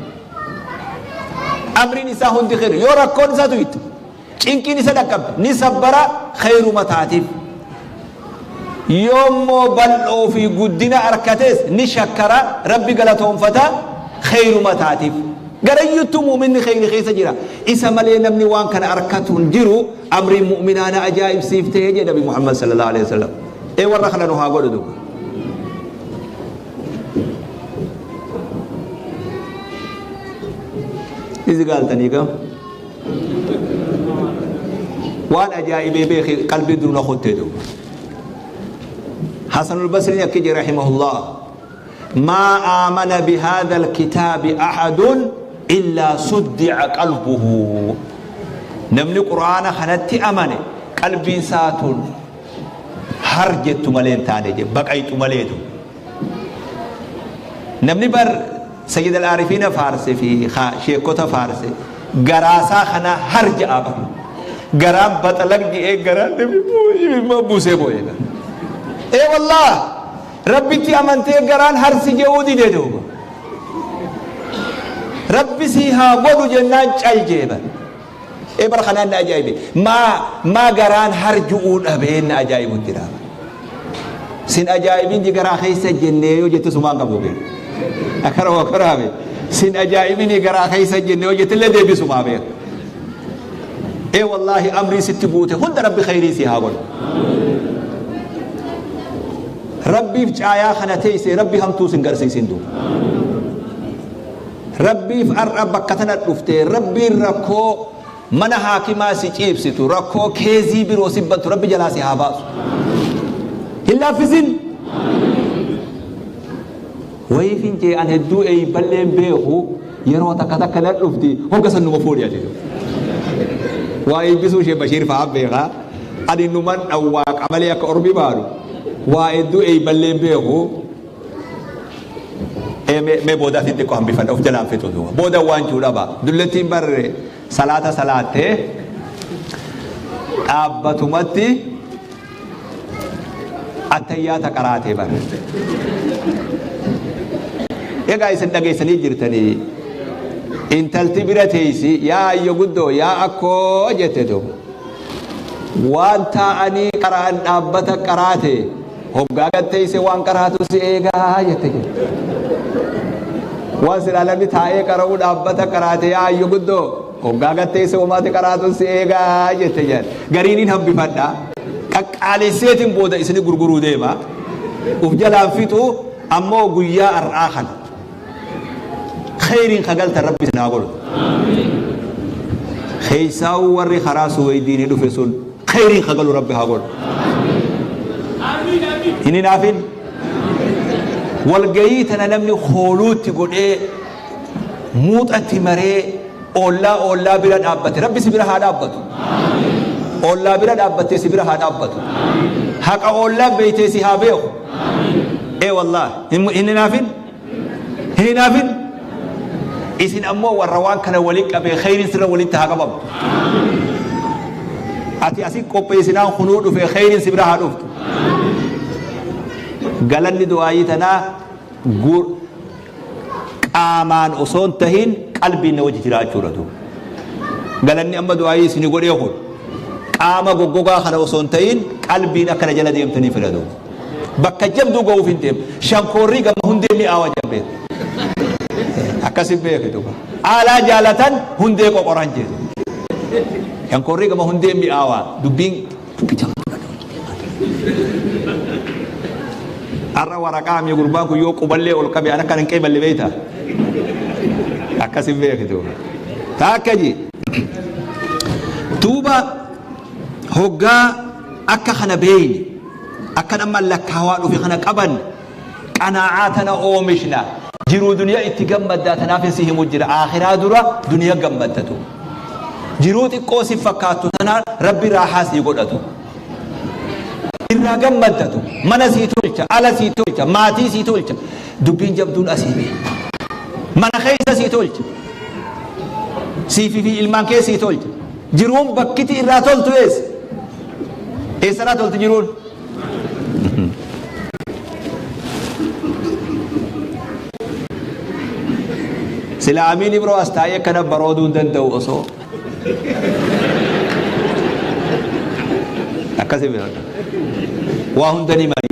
Amriin isaa hundi khayr. Yoo rakkoon isaa tuyte. Cinqiin isa dhaqqabde ni sabbara khayruma taatiif. Yoommoo bal'oo fi guddina arkates ni shakkara, Rabbi galatoonfata khayruma taatiif. Garayyuttuu mu'minni khayri keessa jira. Isa malee namni waan kana arkatu hin jiru. Amriin mu'minaa na ajaa'ibsiifte jedhe Nabi Muhammad sallallahu alaihi wasallam. Ee warra kana nu haa godhu duuba. Izi gaaltanii gam. Waan ajaa'ibee beeki qalbii dur na kutte duuba. Hasanul Basriin akki jedhe rahimahullah. Maa aamana bihaadha alkitaabi ahadun illaa suddi'a qalbuhu. Namni Qur'aana kanatti amane qalbiin isaa tun har jettu malee hin taane jedhe, baqayxu malee duuba. Namni bar Sayyid al-Aarifiina faarse fi sheekota faarse garaasaa kana har ja'a bar. Garaan baxalag je'ee garaan namni buusee boo'ee. Ee wallaah Rabbitti amantee garaan harsi je'uu dide duuba. Rabbi sii haa godhu jennaan cal jee bar. Ee bara kanaan na ajaa'ibe. Maa maa garaan harju'uu dhabee na ajaa'ibu jira. Sin ajaa'ibin ji garaa keessa jennee yoo jette sumaan qabu beeku. Akkana waa karaabe. Sin ajaa'ibini garaa keessa jennee yoo jette illee deebisumaa beeku. Ee wallaahi amrii sitti buute hunda Rabbi khayrii si haa godhu. Rabbiif caayaa kana teessee Rabbi hamtuu sin garsiisin duuba. Rabbiif ar'a bakka tana dhuftee Rabbiin rakkoo mana haakimaa si ciibsitu, rakkoo keezii biroo si bantu Rabbi jalaa si haa baasu. Hin laaffisin. Wayiifin jee an hedduu eeyballeen beeku yeroo takka takka na dhufti hogga san numa fuudhi ati. Waa eebbisuu ishee Bashiir fa'aa beekaa. Ani numan dhawwaaqa malee akka ormi baanu. Waa hedduu eeyballeen beeku. Ee mee mee booda asiin xiqqoo hambifadha of jalaan fixu duuba. Booda waan jiru dhaba. Dullattiin barre salaata salaattee dhaabbatumatti attayyaata qaraatee bara. Egaa isin dhageessanii jirtanii intalti bira teessi yaa ayyo guddoo yaa akkoo jette duuba. Waan taa'anii qara'an dhaabbata qaraate Hoggaa gad teeyse waan qaraatu si eegaa jette jette. Waan silaa namni taa'ee qara'uu dhaabbata qaraate yaa ayyo guddoo hoggaa gad teeyse homaati qaraatu si eegaa jette jedhan. Gariin hin hambifadha. Qaqqaalesseetiin booda isini gurguruu deema. Uf jalaan fixu ammoo guyyaa har'aa kana. Kheyriin ka galtan Rabbi isin haa godhu. Keessaa'uu warri karaa Suweydiinii dhufe sun kheyriin ka galu Rabbi haa godhu. Hin hinaafin. Walgayii tana namni hooluutti godhee muuxatti maree oollaa oollaa bira dhaabbate Rabbi si bira haa dhaabbatu. Oollaa bira dhaabbattee si bira haa dhaabbatu. Haqa oollaa beeytee si haa beeku. Ee wallaah hin hinaafin. Hin hinaafin. Isin ammoo warra waan kana walitti qabee kheyriin sirra walitti haa qabamtu. Ati asi qopheessinaan kunuu dhufe kheyriin si bira haa dhuftu. Galanni du'aayii tanaa qaamaan osoo hin tahin qalbiin na wajji jiraachuudha duuba. Galanni amma du'aayii isin godhee kun qaama goggogaa kana osoo hin tahin qalbiin akkana jala deemtanii fedha duuba. Bakka jabduu ga'uuf hin deemu. Shankoorrii gama hundee mi'aawa jedhan beeku. Akkasin beeke duuba. Aalaa jaalatan hundee qoqoran jedhu. Shankoorrii gama hundee mi'aawa dubbiin dubbii jabduudha. Har'a waraqaa mi gurbaan kun yoo quballee ol qabe an akkan hin qeeballe beekta. Akkasin beeke duuba. Taakka ji. Duuba hoggaa akka kana beeyne akkan amma lakkaawaa dhufe kana qabanne qanaa'aa tana oomishna jiruu duniyaa itti gammaddaa tanaafin si himu jira aakhiraa dura duniyaa gammaddatu jiruu xiqqoo si fakkaattu tana Rabbi raahaa sii godhatu irraa gammaddatu mana sii tolcha ala sii tolcha maatii sii tolcha dubbiin jabduun asii bee mana keessa sii tolcha siifi fi ilmaan kee sii tolcha Jiruun bakkiti irraa toltu eessa? Eessarraa tolti jiruun? Sila Amiin Ibroo as taa'ee akkana barooduu hin danda'u osoo. Akkasii beekadha. Waa hunda ni mari.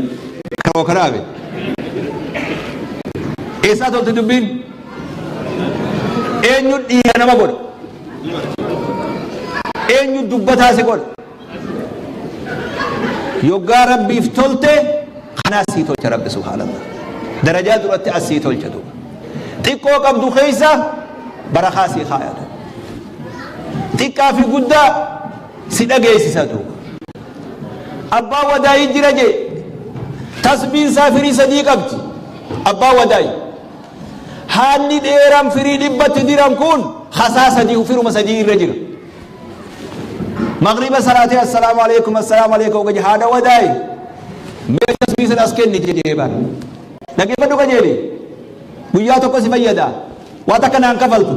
Karoo karaabe. Eessaa tolte dubbiin? Eenyu dhiira nama godha? Eenyu dubbataa si godha? Yoggaa Rabbiif tolte kanaa sii tolcha Rabbi subhaanallah. Darajaa duratti as sii tolcha duuba. Xiqqoo qabdu keessa barakaa sii kaaya duuba. Xiqqaa fi guddaa si dhageessisa duuba. Abbaa wadaayii jira jee tasbiin isaa firii sadii qabdi. Abbaa wadaayi. Haanni dheeraan firii dhibbatti diran kun hasaa sadii firuma sadii irra jira. Magriba salaatee assalaamu alaikum assalaamu alaikum gaje haadha wadaayi mee tasbii san as kenni jedhee bar. Dhaggeeffadhu qajeeli. Guyyaa tokko si fayyada. Waa takka naan kafaltu.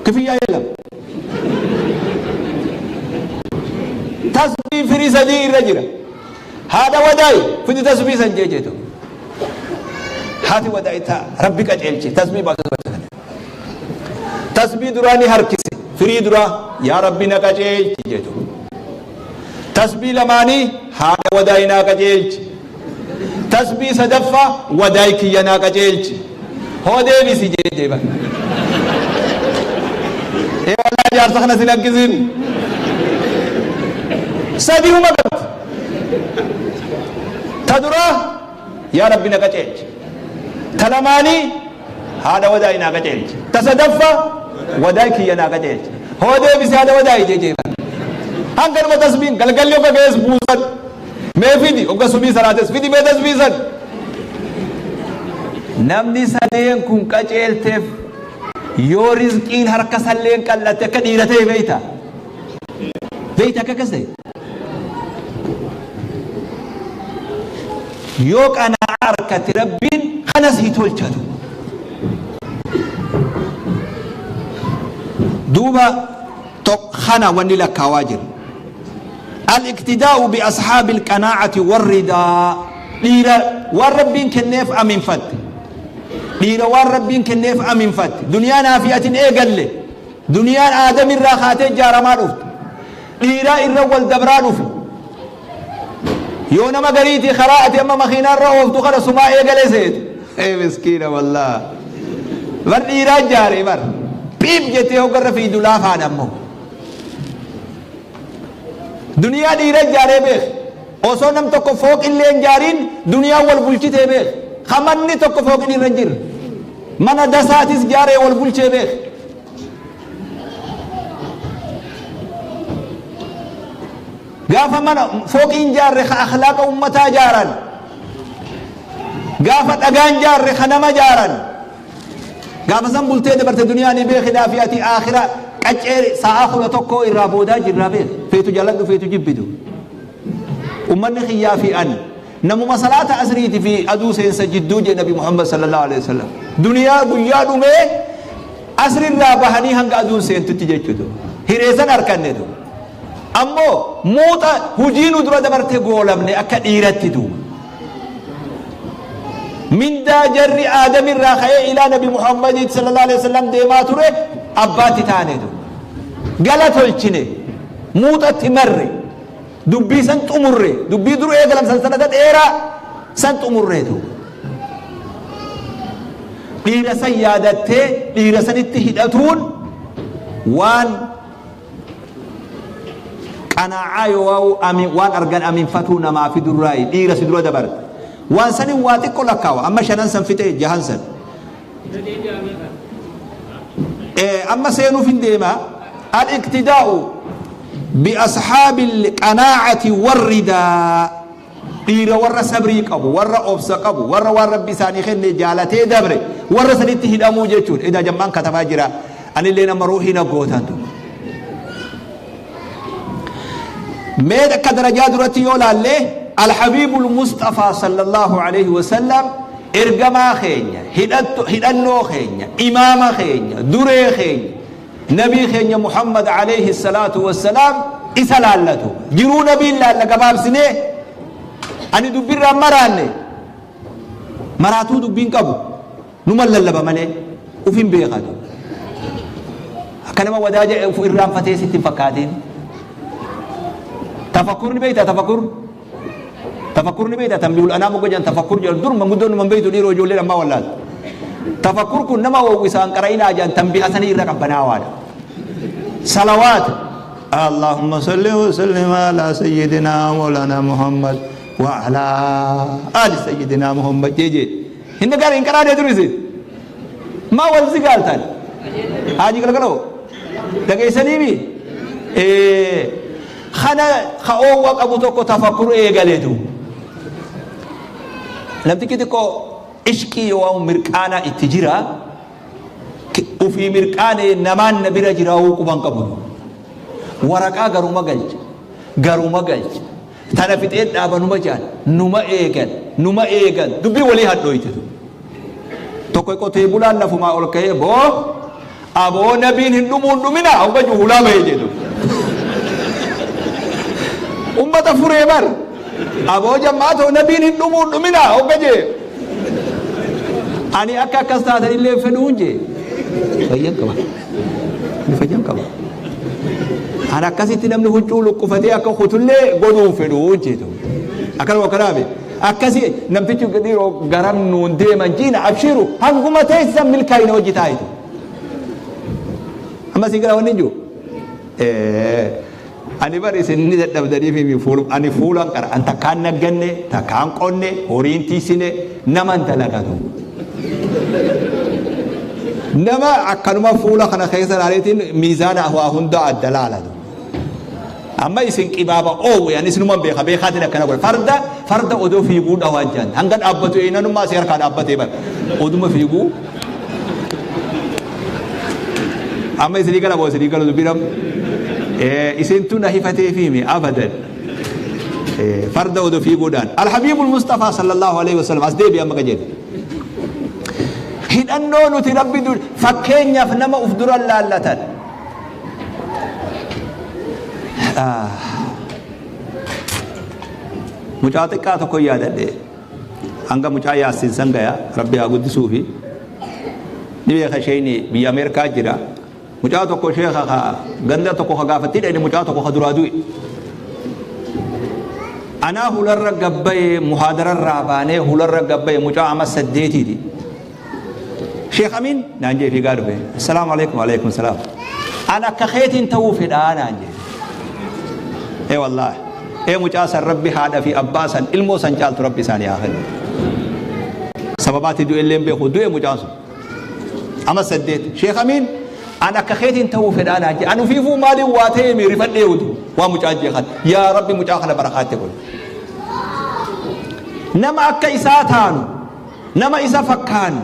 Kifiyyaa yelam. Tasbii firii sadii irra jira. Haadha wadaayi fidi tasbii san jee jeetu. Haati wadaayi taa rabbi qajeelche tasbii baatu. Tasbii duraa ni harkise. Firii duraa yaa Rabbi na qajeelchi jedhu. Tasbii lamaanii haadha wadaay naa qajeelchi. Tasbii sadaffaa wadaay kiyya naa qajeelchi. Hoo deebisi jee deeban. Ee wallaahi jaarsa kana si lakkisin. Sadiuma qabdi. Ta duraa yaa Rabbi na qajeelchi. Ta lamaanii haadha wadaayi naa qajeelchi. Ta sadaffaa wadaay kiyya naa qajeelchi. Hoo deebisi haadha wadaayi jee jeeban. Hanga dhuma tasbiin galgalli hogga ga'es buusan. Mee fidi hogga subii salaates fidi mee tasbiisan. Namni sadeen kun qajeelteef yoo rizqiin harka salleen qal'atte akka dhiira ta'e beeyta. Beeyta akka akkas ta'e. Yoo qana'aa arkate Rabbiin kana sii tolcha duuba. Duuba kana wanni lakkaawaa jira. Al-iqtidaa'u bi ashaabil qanaa'ati warridaa dhiira waan Rabbiin kenneef aminfatte. Dhiira waan Rabbiin kenneef aminfatte. Duniyaa naafi atin eegalle. Duniyaan aadamirraa kaatee ijaaramaa dhufte. Dhiiraa irra wal dabraa dhufe. Yoo nama gariitii karaa ati amma makiinaa irra ooftu kana sumaa eegale seete. Ee miskiina wallah. Bar dhiiraa jaare bar. Piip jettee hoggarra fiidu laafaan ammoo. Duniyaa dhiira jaaree beek. Osoo nam tokko fooqillee hin jaariin duniyaan wal bulchitee beek. Kamanni tokko fooqin irra hin jirre. Mana dasaatis jaaree wal bulchee beek. Gaafa mana fooqiin jaarre ka akhlaaqa ummataa jaaran. Gaafa dhagaan jaarre ka nama jaaran. Gaafa san bultee dabarte duniyaa ni beekidhaa fi ati aakhira qaccee sa'aa 11 irraa boodaa jirraa beek. Feetu jaaladhu feetu jibbitu. Ummanni kiyyaa fi ani namuma salaata asriiti fi aduu seensa jidduu jee Nabi Muhammad sallallahu alaihi wasallam. Duniyaa guyyaa dhumee asrirraa bahanii hanga aduun seentutti jechuudha. Hireessan harkanne duuba. Ammoo muuxa hujii nu dura dabarte goolabne akka dhiiratti duuba. Mindaa jarri Aadamirraa ka'ee ilaa Nabi Muhammadiit sallallahu alaihi wasallam deemaa ture abbaatti taane duuba. Gala tolchine muuxatti marre dubbii san xumurre dubbii dur eegalam sansalata dheeraa san xumurre duuba. Dhiira san yaadattee dhiira sanitti hidhatuun waan Qanaa'aa yoo waan argan aminfatuu namaa fidurraayi dhiira si dura dabarte. Waan sanin waa xiqqo lakkaawa. Amma shanan san fixee jahan san. Amma seenuuf hin deema. Al-iqtidaa'u bi ashaabil qanaa'ati warridaa. Dhiira warra sabrii qabu, warra obsa qabu, warra waan Rabbi isaanii kenne jaalatee dabre, warra sanitti hidhamuu jechuudha. Edaa jammaan katabaa jira. Anillee nama ruuhii na gootan duuba. Mee akka darajaa duratti yoo laalle Alhabiibul Musxafaa sallallahu alaihi wasallam ergamaa keenya, hidhannoo keenya, imaama keenya, duree keenya, Nabii keenya Muhammad alayhi salaatu wassalaam isa laallatu. Jiruu nabiin laalla gabaabsinee ani dubbirraan maraanne maraatuu dubbiin qabu numa lallaba malee uf hin beekatu. Akka nama wadaaja uf irraanfatee sitti hin fakkaatiin. Tafakkur ni beeytaa tafakkur? Tafakkur ni beeytaa tanbihul anaam hogga jedhan tafakkur jedhan dur manguddoon numan beeytu dhiiroo ijoolleen ammaa wallaalte. Tafakkur kun nama oowwisaan qara'inaa jedhan tanbiha sanii irra qabbanaawaadha. Salawaata. Allahumma salli wa sallim ala sayyidina Mawlana Muhammad wa ala ali sayyidina Muhammad jee jee. Hin dhagaane hin qaraanee dur isin. Maa wal zigaaltan? Haaji galgaloo. Dhageessaniimi? Ee. Kana ka oowwa qabu tokko tafakkur eegaletu. Namtichi xiqqoo ishqii yoo waan mirqaanaa itti jira ufii mirqaanee namaan na bira jiraawuu quban qabu. Waraqaa garuma galcha. Garuma galcha. Tana fixeen dhaaba numa jaan numa eegan numa eegan dubbii walii hadhooyte tun. Tokko qotee bulaan lafumaa ol ka'ee boo aboo nabiin hin dhumuun dhumina hogga juhulaa bahee jedhu. Ummata furee bar aboo jammaatoo nabiin hin dhumuun dhumina hogga jee. Ani akka akkas taatan illee fedhuun jee. Fayyan qaba. Ani fayyan qaba. An akkasitti namni huccuu luqqufatee akka kutullee godhuu hin fedhu jeetu. Akkanuma akkanaa akkasi namtichi dhiiroo garam nuun deeman jiina abshiru hanguma teessisan milkaa'ina hojii taa'itu. Amma sii gara wanni hin jiru. Ani bar isin ni dadhabdaniif himi fuul ani fuulan qara an takkaan nagganne takkaan qonne horiin tiisine naman dalagatu. Nama akkanuma fuula kana keessa laaleetiin miizaana waa hunda adda laalatu. Amma isin qibaaba oowwe ani isinuman beeka beekaatiin akkana godhe farda farda odoo fiiguu dhawaa jaan hanga dhaabbatu eenanummaa si harkaa dhaabbatee bar oduma fiiguu Amma isinii gala moo isinii galu dubbiin amma? Isintu na hifateefi himi abadan. Farda odoo fiiguudhaan. Alhabiibul Mustafaa sallallahu alaihi wasallam as deebi'e amma qajeele. Hidhannoo nuti rabbi dur fakkeenyaaf nama uf dura laallatan. Mucaa xiqqaa tokko yaadadhe. Hanga mucaa yaassin san gaya rabbi haa guddisuufi. Ni beeka sheeyni biyya Ameerikaa jira. Mucaa tokko sheekha ka ganda tokko ka gaafatti dhayne mucaa tokko ka duraa du'e. Anaa hularra gabbaye muhaadararraa baanee hularra gabbaye mucaa ama saddeetiiti. Sheekh Amiin naan jee fiigaa dhufe. Assalaamu alaikum alaikum salaam. An akka keetiin ta'uu fedhaa naan jee. Ee wallaahi. Ee mucaa san rabbi haadha fi abbaa san ilmoo san caaltu rabbi isaanii haa kennu. Sababaatti du'e illee hin beeku du'e mucaan sun. Ama saddeet. Sheekh Amiin an akka keetiin ta'uu fedhaa naan jee. An ufiifuu maaliin waa ta'ee mi rifadhee udu waa mucaan jee kan. Yaa rabbi mucaa kana barakaatti godhi. Nama akka isaa taanu Nama isa fakkaannu,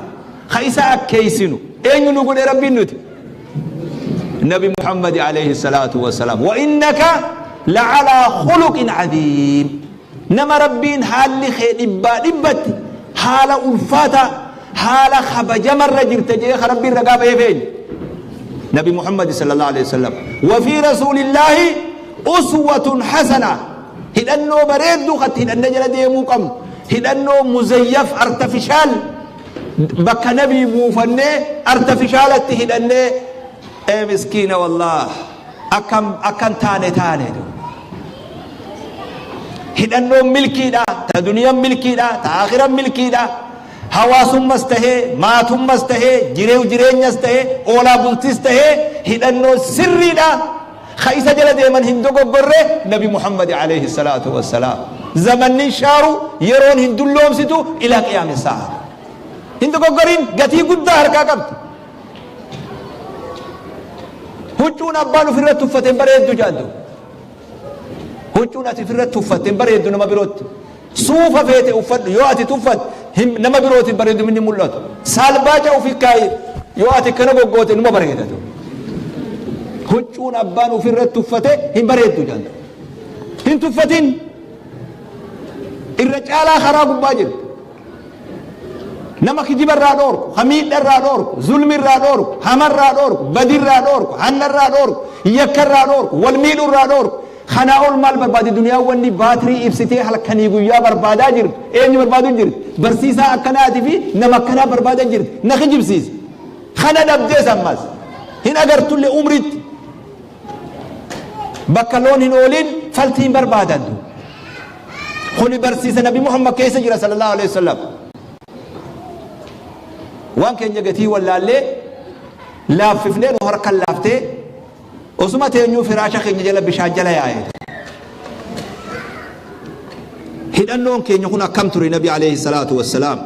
ka isa akkeessinu eenyu nu godhe Rabbiin nuti? Nabi Muhammad alayhi salaatu wassalaam. Wa innaka la'alaa khuluqin cadiim. Nama Rabbiin haalli kee dhibbaa dhibbatti haala ulfaataa, haala kabajamarra jirta jedhee ka Rabbiin ragaa baheef eenyu? Nabi Muhammad sallallahu alayhi wasallam. Wa fi rasuulillaahi uswatun hasana. Hidhannoo bareedduu kan itti hidhannee jala deemuu qabnu. Hidhannoo muzayyaf artafishaal bakka nabii buufannee artafishaalatti hidhannee ee miskiina wallaah akkam akkan taane taane. Hidhannoon milkiidha, ta duniyaan milkiidha, ta akhiran milkiidha. Hawaasummas tahee, maatummas tahee, jireew jireenyas tahee, oolaa bultis tahee hidhannoon sirriidha. Ka isa jala deeman hin dogoggorre Nabi Muhammad alayhi salaatu wassalaam. Zamanni hin shaaru, yeroon hin dulloomsitu ilaa qiyaami saa'a. Hin dogoggorin gatii guddaa harkaa qabdi. Huccuun abbaan ofirratti uffate hin bareeddu jaaddu. Huccuun ati ofirratti uffatte hin bareeddu nama birootti. Suufa feete uffadhu yoo ati tuffatte hin nama birootiin bareeduminni hin mul'atu. Saalbaaca ufi kaayi yoo ati akkana goggoote numa bareedatu. Huccuun abbaan ufirratti uffate hin bareeddu jedhan. Hin tuffatin. Irra caalaa karaa gubbaa jirti. Nama kijiba irraa dhoorku, ka miidha irraa dhoorku, zulmi irraa dhoorku, hama irraa dhoorku, badi irraa dhoorku, hanna irraa dhoorku, yakka irraa dhoorku, wal miidhu irraa dhoorku. Kanaa ol maal barbaadi duniyaan wanni baatirii ibsitee halkanii guyyaa barbaadaa jirtu eenyu barbaadu jirti? Barsiisaa akkanaati fi nama akkanaa barbaadaa jirti. Na kijibsiisa. Kana dhabdees ammas hin agartullee umritti. Bakka loon hin oolin Faltii hin barbaadan du. Kuni barsiisa Nabi Muhammad keessa jira sallallahu alaihi wasallam. Waan keenya gatii wallaallee laaffifnee nu harkan laaftee osuma teenyuu firaasha keenya jala bishaan jala yaa'e. Hidhannoon keenya kun akkam ture Nabi alayhi salaatu wassalaam.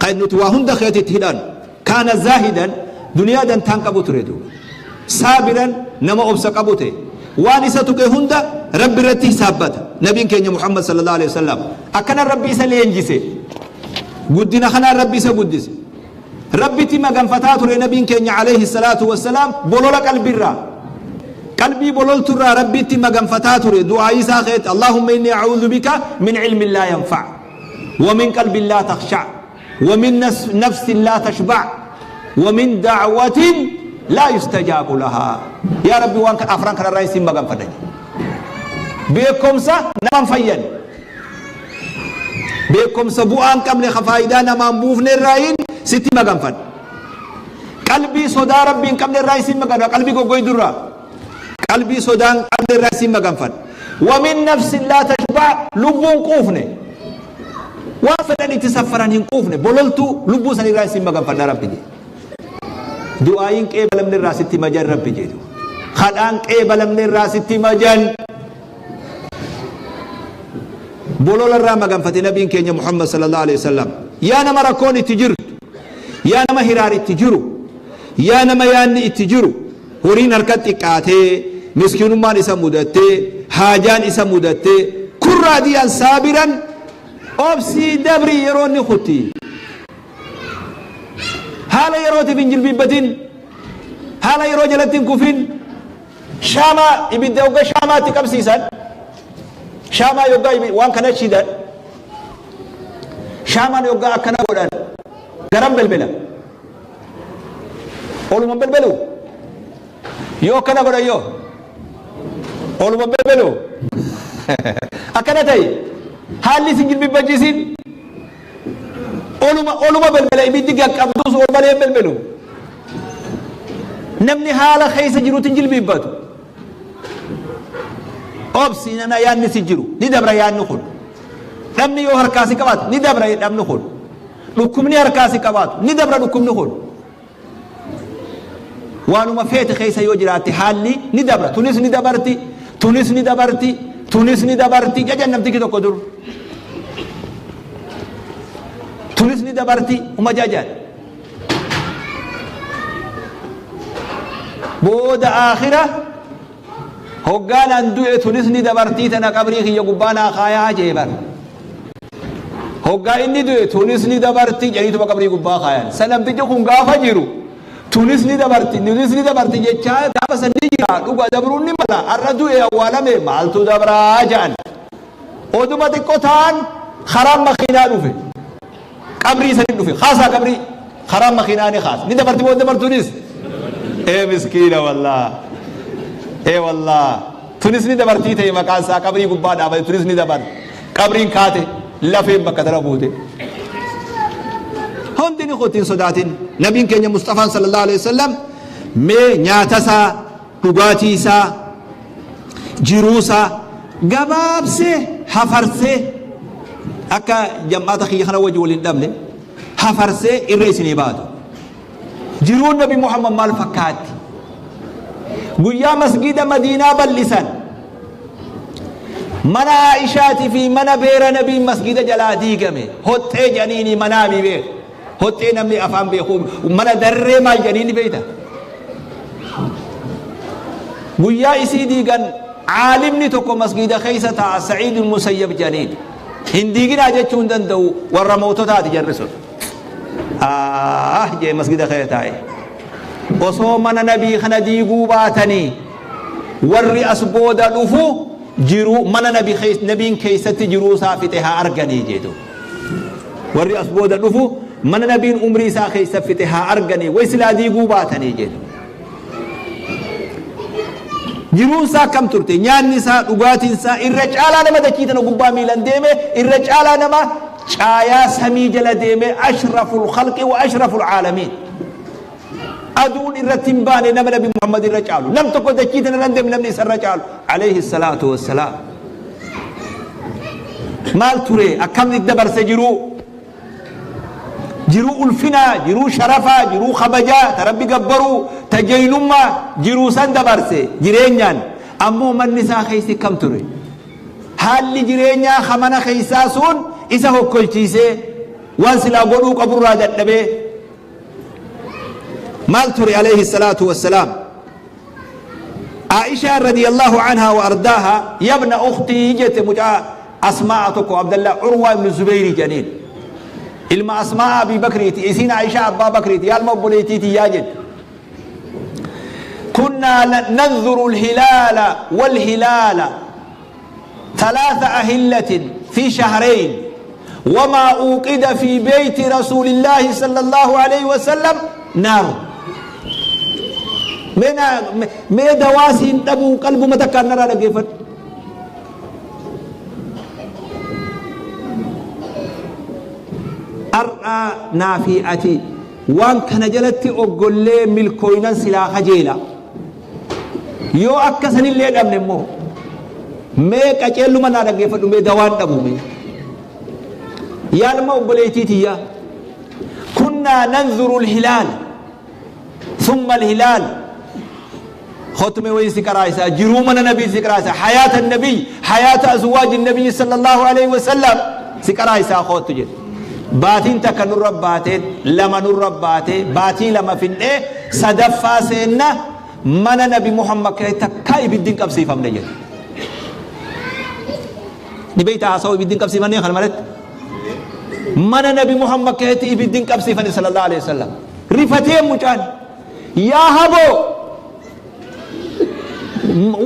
Kan nuti waa hunda keetitti hidhan. Kaana zaahidan duniyaa dantaan qabu ture duuba. Saabiran nama obsa qabu ta'e. Waan isa tuqe hunda Rabbi irratti hisaabbata. Nabiin keenya Muhammad sallallahu alaihi wasallam akkana Rabbi isa leenjise. Guddina kanaan Rabbi isa guddise. Rabbitti maganfataa ture Nabiin keenya alayhi salaatu wassalaam bolola qalbirraa. Qalbii bololturraa Rabbitti maganfataa ture du'aa isaa keetti Allahumma inni a'uudhu bika min ilmin laa yanfa' wa min qalbin laa takhsha' wa min nafsin laa tashba' wa min da'watin laa yustajaabu lahaa. Yaa Rabbi waan afran kanarraa isin maganfadha jedhe. Beekumsa nama hin fayyanne. Beekumsa bu'aa hin qabne ka faayidaa namaan buufne irraayin sitti maganfadha. Qalbii sodaa Rabbii hin qabne irraa isin maganfadha. Qalbii goggoydu irraa. Qalbii sodaa hin qabne irraa isin maganfadha. Wa min nafsin laa tashba' lubbuun quufne. Waan fedhan itti saffaran hin quufne bololtuu lubbuu san irraa isin maganfadha Rabbi jedhe. Du'aayin qeebalamne irraa sitti majan Rabbi jedhu. Kadhaan qeebalamne irraa sitti majan. Bolola irraa maganfate nabiin keenya Muhammad sallallahu alaihi wasallam. Yaa nama rakkoon itti jirtu, yaa nama hiraar itti jiru, yaa nama yaanni itti jiru, horiin harka xiqqaatee, miskiinummaan isa mudattee, haajaan isa mudattee, kun raadiyaan saabiran obsii dabri yeroo inni kutti. Haala yerootiif hin jilbiibbatin, haala yeroo jalatti hin kufin, Shaamaa ibidda yogga shaamaa itti qabsiisan shaamaa yogga waan kana shidan shaamaan yogga akkana godhan garam belbela oluma belbelu yoo akkana godhan yoo oluma belbelu akkana ta'e haalli isin jilbibbachiisin Oluma oluma belbela ibiddi gaqqabduus ol malee hin belbelu. Namni haala keessa jirutti hin jilbiibbatu. Obsi nana yaadni si jiru ni dabra yaadni kun. Dhabni yoo harkaa si qabaatu ni dabra dhabni kun. Dhukkubni harkaa si qabaatu ni dabra dhukkubni kun. Waanuma feete keessa yoo jiraatte haalli ni dabra. Tunis ni dabarti, tunis ni dabarti, tunis ni dabarti jajan namtichi tokko dur. Tunis ni dabarti uma jajan. Booda aakhira hoggaan an du'e tunis ni dabartii tana qabrii kiyya gubbaa naa kaayaa jee bar. Hoggaa inni du'e tunis ni dabarti jedhaniituma qabrii gubbaa kaayan. San namtichi kun gaafa jiru tunis ni dabarti tunis ni dabarti jechaa gaafa san ni jira dhuga dabruun ni mala har'a du'e awwaalame maaltu dabraa jedhan. Oduma xiqqoo ta'an karaan makiinaa dhufe. Qabrii sanii dhufe kaasaa qabrii karaan makiinaa ni kaasa ni dabarti moo dabartuunis ee miskiina wallaa ee wallaa tunis ni dabartii ta'e maqaan isaa qabrii gubbaa dhaabate tunis ni dabarti qabriin kaate lafeen bakka tana buute hundi ni kutti hin sodaatin nabiin keenya Mustafaan sallallahu alaihi wasallam mee nyaata isaa dhugaatii isaa jiruu isaa gabaabsee hafarsee akka jam'aata kiyya kana wajji wal hin dhabne hafarsee irra isinii baatu. Jiruun Nabi Muhammad maal fakkaatti? Guyyaa masgiida Madiinaa bal'isan mana Aishaatii fi mana beera Nabiin masgiida jalaa diigame hoxxee jedhaniini manaamii beeku. Hoxxee namni afaan beeku mana darree maal jedhaniini beekta? Guyyaa isii diigan caalimni tokko masgiida keessa taa'a Sa'iid Musayyab jedhaniin. Hin diiginaa jechuu hin danda'u warra moototaati jarri sun. Ah jee masgiida keessa taa'e. Osoo mana nabii kana diiguu baatanii warri as booda dhufu jiru mana nabiin keessatti jiruu isaa fixe haa arganii jedhu. Warri as booda dhufu mana nabiin umrii isaa keessa fixe haa arganii way silaa diiguu baatanii jedhu. Jiruun isaa akkam turte? Nyaanni isaa, dhugaatiin isaa irra caalaa nama dachii tana gubbaa miilan deeme, irra caalaa nama caayaa samii jala deeme ashraful khalqi wa ashraful caalamiin. Aduun irratti hin baane nama Nabi Muhammad irra caalu. Nam tokko dachii tana irra hin deemne namni isa irra caalu. Alayhi salaatu wassalaam. Maal ture? Akkamitti dabarse jiruu? Jiruu ulfinaa, jiruu sharafaa, jiruu kabajaa, ta Rabbi gabbaruu, ta jeynummaa, jiruu san dabarse jireenyaan. Ammoo manni isaa keessi kam ture? Haalli jireenyaa ka mana keessaa sun isa hokkolchiisee waan silaa godhuu qaburraa dadhabee maal ture alayhi salaatu wassalaam? Aishaan radiyallahu anhaa wa ardaaha, yabna ukhtii jette, mucaa Asmaa'a tokko Abdallah Urwaa ibn Zubeyrii jedhaniin. Ilma Asmaa'a Abii Bakriiti, isiin Aishaa Abbaa Bakriiti, yaa ilma obboleettiiti yaa jette. Kunnaa nanzuru alhilaala walhilaala ثلاث أهلة في شهرين وما أوقد في بيت رسول الله صلى الله عليه وسلم نار. Mee dawaasiin dhabuu qalbuma takkaan narraa dhaggeeffadhu. Har'aa naa fi ati waan kana jalatti oggollee milkooynan silaa kajeela. Yoo akka sanillee dhabne immoo, mee qaceelluma naa dhaggeeffadhu, mee dawaan dhabu mee. Yaa ilma obboleettii tiyyaa, kunnaa nanzuru alhilaal thumma alhilaal. Kottu mee wayin si qaraayisa, jiruu mana nabii si qaraayisa, hayaata nabiy, hayaata azwaaji nabiy sallallahu alaihi wasallam si qaraayisa, kottu jedhe. Baatiin takka nurra baatee, lama nurra baatee, baatii lama findhee sadaffaa seenna, mana Nabi Muhammad keessatti takkaa ibiddi hin qabsiifamne jedhe. Ni beektaa haasawaa ibiddi hin qabsiifamne kana malatti? Mana Nabi Muhammad keessatti ibiddi hin qabsiifamne sallallahu alaihi wasallam. Rifatee mucaan, yaa haboo,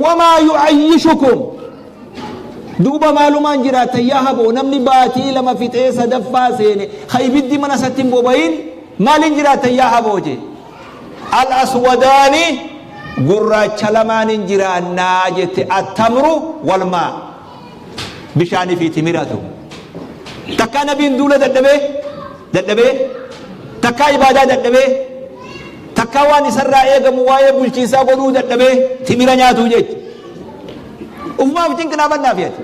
wamaa yu'ayyishukum, duuba maalumaan jiraattan yaa haboo? Namni baatii 2 fixee sadaffaa seene ka ibiddi mana isatti hin bobayin maaliin jiraattan yaa haboo jee. Al aswadaani, gurraacha lamaanin jiraannaa jette, attamru walmaa, bishaanii fi timiratu. Takkaa nabiin duula dadhabee dadhabee, takkaa ibaadaa dadhabee, takkaa waan isarraa eegamu waa'ee bulchiinsaa godhuu dadhabee timira nyaatuu jecha. Ufumaaf cinqinaa bannaa fi ati.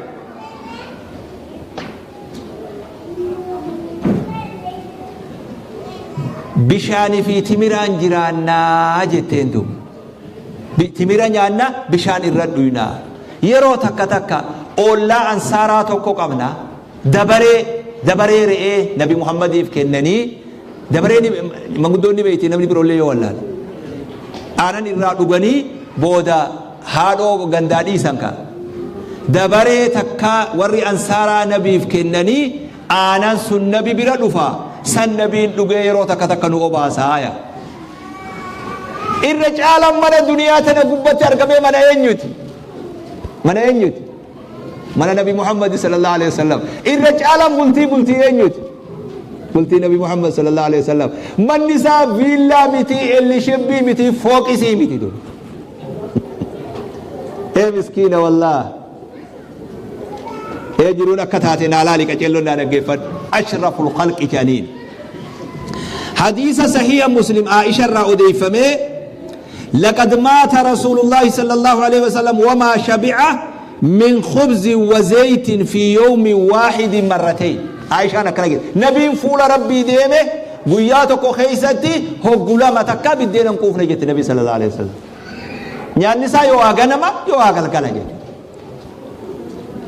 Bishaanii fi timiraan jiraannaa jetteen duuba. Timira nyaanna, bishaan irra dhuynaa. Yeroo takka takka oollaa ansaaraa tokko qabna. Dabaree dabaree re'ee Nabi Muhammadiif kennanii, dabaree manguddoonni beekti, namni biroollee yoo wallaale. Aanan irraa dhuganii booda haadhoo gandaa dhiisan kaa. Dabaree takka warri ansaaraa Nabiif kennanii, aanan sun Nabi bira dhufa, san Nabiin dhugee yeroo takka takka nu obaasa haya. Irra caalaan mana duniyaa tana gubbatti argamee mana eenyuti? Mana eenyuti? Mana Nabi Muhammad sallallahu alaihi wasallam. Irra caalaan bultii bultii eenyuti? Bultii Nabi Muhammad sallallahu alaihi wasallam. Manni isaa viillaa miti, ellishabbii miti, fooqisii miti dur. Ee miskiina wallaah. Ee jiruun akka taate naa laali, qaceelloon naa dhaggeeffadhu. Ashraful khalqi jedhaniin. Hadiisa sahiha Muslim Aisha irraa odeeffamee, لقد مات رسول الله صلى الله عليه وسلم وما شبع من خبز وزيت في يوم واحد مرتين. عائشة akkana jedhe, nabiin fuula Rabbii deeme guyyaa tokko keessatti hoggu lama takka biddeena hin quufne jette. Nabi sallallahu alaihi wasallam nyaanni isaa yoo haa ganama yoo haa galgala jedhe.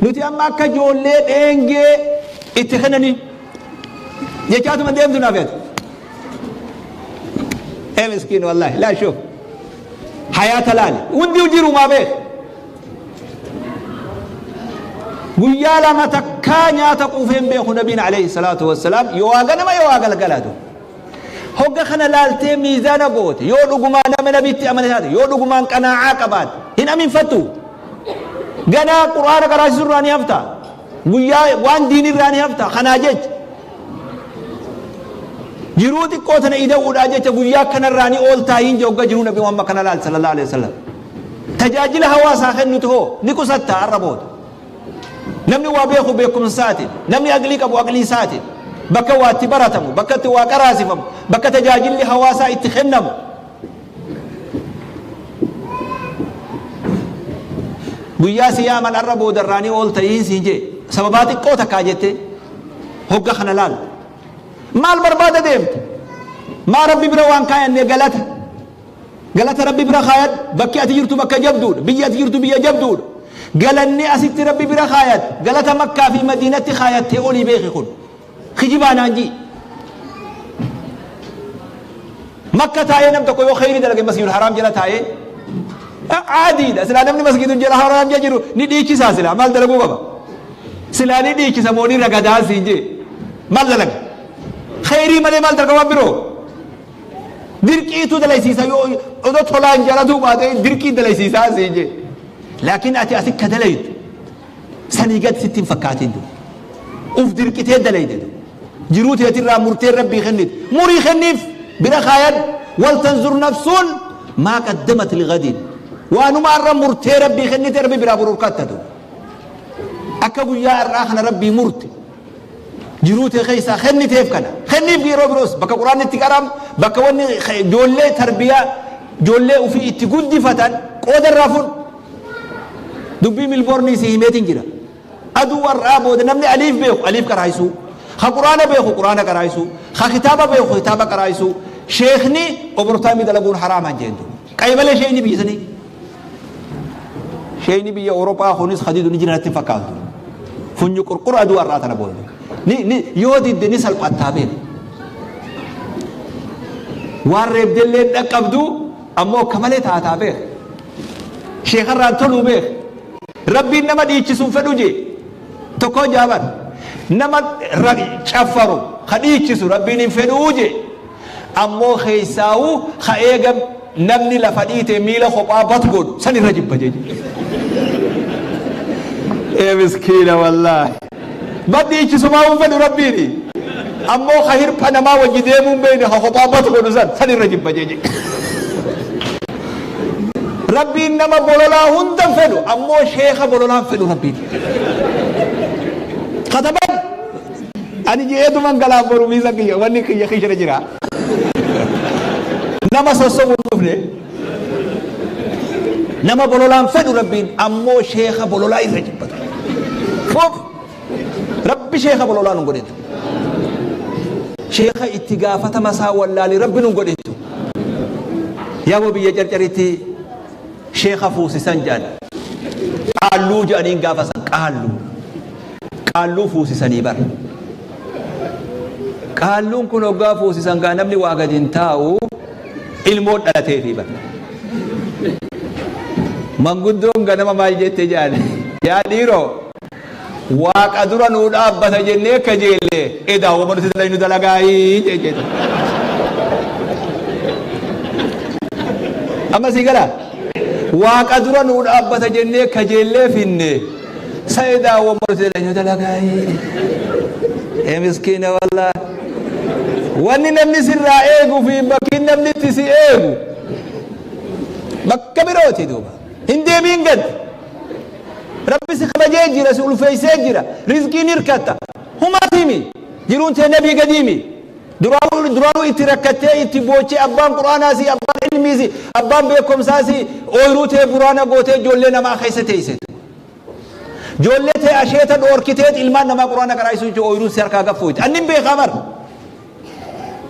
Nuti amma akka ijoollee dheengee itti kennanii jechaatuma deemtu naaf yaadu. Ee miskiin wallahi, laa shuf hayaata laali, hundi jirumaa beek, guyyaa lama takkaa nyaata quufeen beeku nabiin alayhi salaatu wassalaam, yoo haa ganama yoo haa galgalaatu. Hogga kana laaltee miizaana goote, yoo dhugumaan nama nabitti amane taate, yoo dhugumaan qanaa'aa qabaatte, hin aminfattu. Ganaa quraana qaraasisuu irraa ni hafta, guyyaa waan diinirraa ni hafta. Kanaa jecha jiruu xiqqoo tana ida'uudhaa jecha guyyaa kanarraa ni ooltaa hin jee. Hogga jiruu Nabi Muhammad kana laal sallallahu alaihi wasallam tajaajila hawaasaa kennutu hoo ni qusatta har'a booda. Namni waa beeku beekumsa isaatiin, namni aqlii qabu aqlii isaatiin, bakka waa itti baratamu, bakka itti waa qaraasifamu, bakka tajaajilli hawaasaa itti kennamu. Guyyaa si yaaman arra boodarraa ni oolta siin jee. Sababaa xiqqoo takkaa jettee hogga kana laal. Maal barbaada deemta? Maa Rabbi bira waan kaayanne galata. Galata Rabbi bira kaayadhu. Bakki ati jirtu bakka jabduudha. Biyyi ati jirtu biyya jabduudha. Galanni asitti Rabbi bira kaayadhu. Galata Makkaa fi Madiinatti kaayattee olii beeki kun. Kijibaa naan jii. Makka taa'ee nam tokko yoo kheyrii dalage Masjidul Haraam jala taa'ee caadiidha. Silaa namni Masjidul jala Haraam jala jiru ni dhiichisaa silaa maal dalaguu qaba? Silaa ni dhiichisa moo ni ragadaa siin jee maal dalaga? Kheyrii malee maal dalaga waan biroo? Dirqiitu dalaysiisa yoo odoo tolaan jalatuu baatee dirqii dalaysiisaa siin jee. Laakiin ati asi ka dalaytu sanii gad sitti hin fakkaatin du. Uf dirqitee dalayde du. Jiruu teetirraa murtee Rabbii kennite. Murii kenniif bira kaayadhu. Wal tanzur nafsuun maa qaddamat lighadin. Waanuma har'a murtee Rabbii kennite Rabbi biraa bururkatta du. Akka guyyaa har'aa kana Rabbii murte. Jiruu tee keessaa kenniteef kana. Kenniif yeroo biroos bakka Qur'aanni itti qaramu, bakka wanni ijoollee tarbiyaa ijoollee ofii itti guddifatan qooda irraa fudhu. Dubbii Milboornii si himeetiin jira. Aduu har'aa booda namni aliif beeku aliif qaraayisuu. Ka Qur'aana beeku Qur'aana qaraayisuu. Ka kitaaba beeku kitaaba qaraayisuu. Sheekni obortaayimii dalaguun haraamaan jeentu. Qaymalee sheekni biyya sanii. Sheeyni biyya Awurophaa kunis hadiidu ni jira natti hin fakkaatu. Funyu qurqura aduu har'aa tana booda. Ni, ni, yoo didde ni salphattaa beeku. Waan reebdellee hin dhaqqabdu ammoo akka malee taataa beek. Sheekarraan toluu beek. Rabbiin nama dhiichisuun fedhu jee. Tokkoo jaaban. Nama caffaru ka dhiichisu Rabbiin hin fedhuu jee. Ammoo keessaawuu ka eega namni lafa dhiite miila kophaa bat godhu san irra jibba jeje. Ee miskiina wallaahi. Bat dhiichisumaa hin fedhu Rabbiini. Ammoo ka hirpha namaa wajji deemuu hin beekne ka kophaa bat godhu san san irra jibba jeje. Rabbiin nama bololaa hunda hin fedhu ammoo sheekha bololaa hin fedhu Rabbiin. Kataban Ani je'eetuman galaan boru miisa kiyya wanni kiyya kishra jira. Nama sossobu hin dhufne. Nama bololaan fedhu Rabbiin ammoo sheekha bololaa irra jibbatu. Foof Rabbi sheekha bololaa nun godhetu. Sheekha itti gaafatama isaa wallaali Rabbi nun godhetu. Yaaboo biyya carcaritti Sheekha fuusisan jedhan. Qaalluu jedhaniin gaafa san qaalluu. Qaalluu fuusisanii bar. Qaalluun kun hoggaa fuusisan gaa namni waa gadi hin taa'u ilmoon dhalateefii bar. Manguddoon ganama maal jette jedhan yaa dhiiroo Waaqa dura nuu dhaabbata jennee kajeelle edaa wama nuti dalaynu dalagaayii jette. Amma sii gala Waaqa dura nuu dhaabbata jennee kajeellee finne sa edaa wama nuti dalaynu dalagaayii. Ee miskiina wallaahi. Wanni namni sirraa eegu fi bakki namni itti si eegu bakka birooti duuba. Hin deebiin gad. Rabbi si kabajee jira, si ulfeessee jira. Rizqiin hirkatta. Humaa himi. Jiruun tee nabii gadi himi. Duraanuu duraanuu itti rakkattee itti boochee abbaan quraanaa si, abbaan ilmii si, abbaan beekumsaa si ooyiruu tee buraana gootee ijoollee namaa keessa teessite. Ijoollee tee asheeta dhoorkiteet ilmaan namaa quraana qaraayisuu jechuun ooyiruun si harkaa gaffooyti. Anni hin beekaa bar.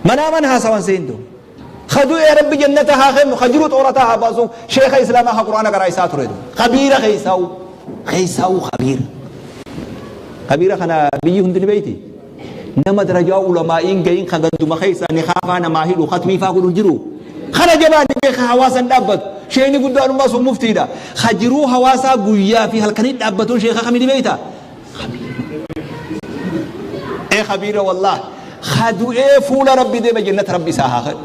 Manaa man haasawan seentu. Ka du'e Rabbi jannata haa kennu, ka jiru xoorataa haa baasu, sheekha islaamaa ka qur'aana qaraa isaa ture. Kabiira keessaa'u, keessaa'u kabiira. Kabiira kana biyyi hundi ni beeyti. Nama darajaa ulamaa'iin gahin ka ganduma keessaa ni kaafaa namaa hidhu katmii faa godhu jiru. Kana jabaa ni beeka hawaasan dhaabbatu. Sheekni guddaan ummaa sun muftiidha. Ka jiruu hawaasaa guyyaa fi halkanii dhaabbatuun sheekha kami ni beeyta. Ee khabiira wallaah ka du'ee fuula rabbi deeme jannata rabbi isaa haa kennu.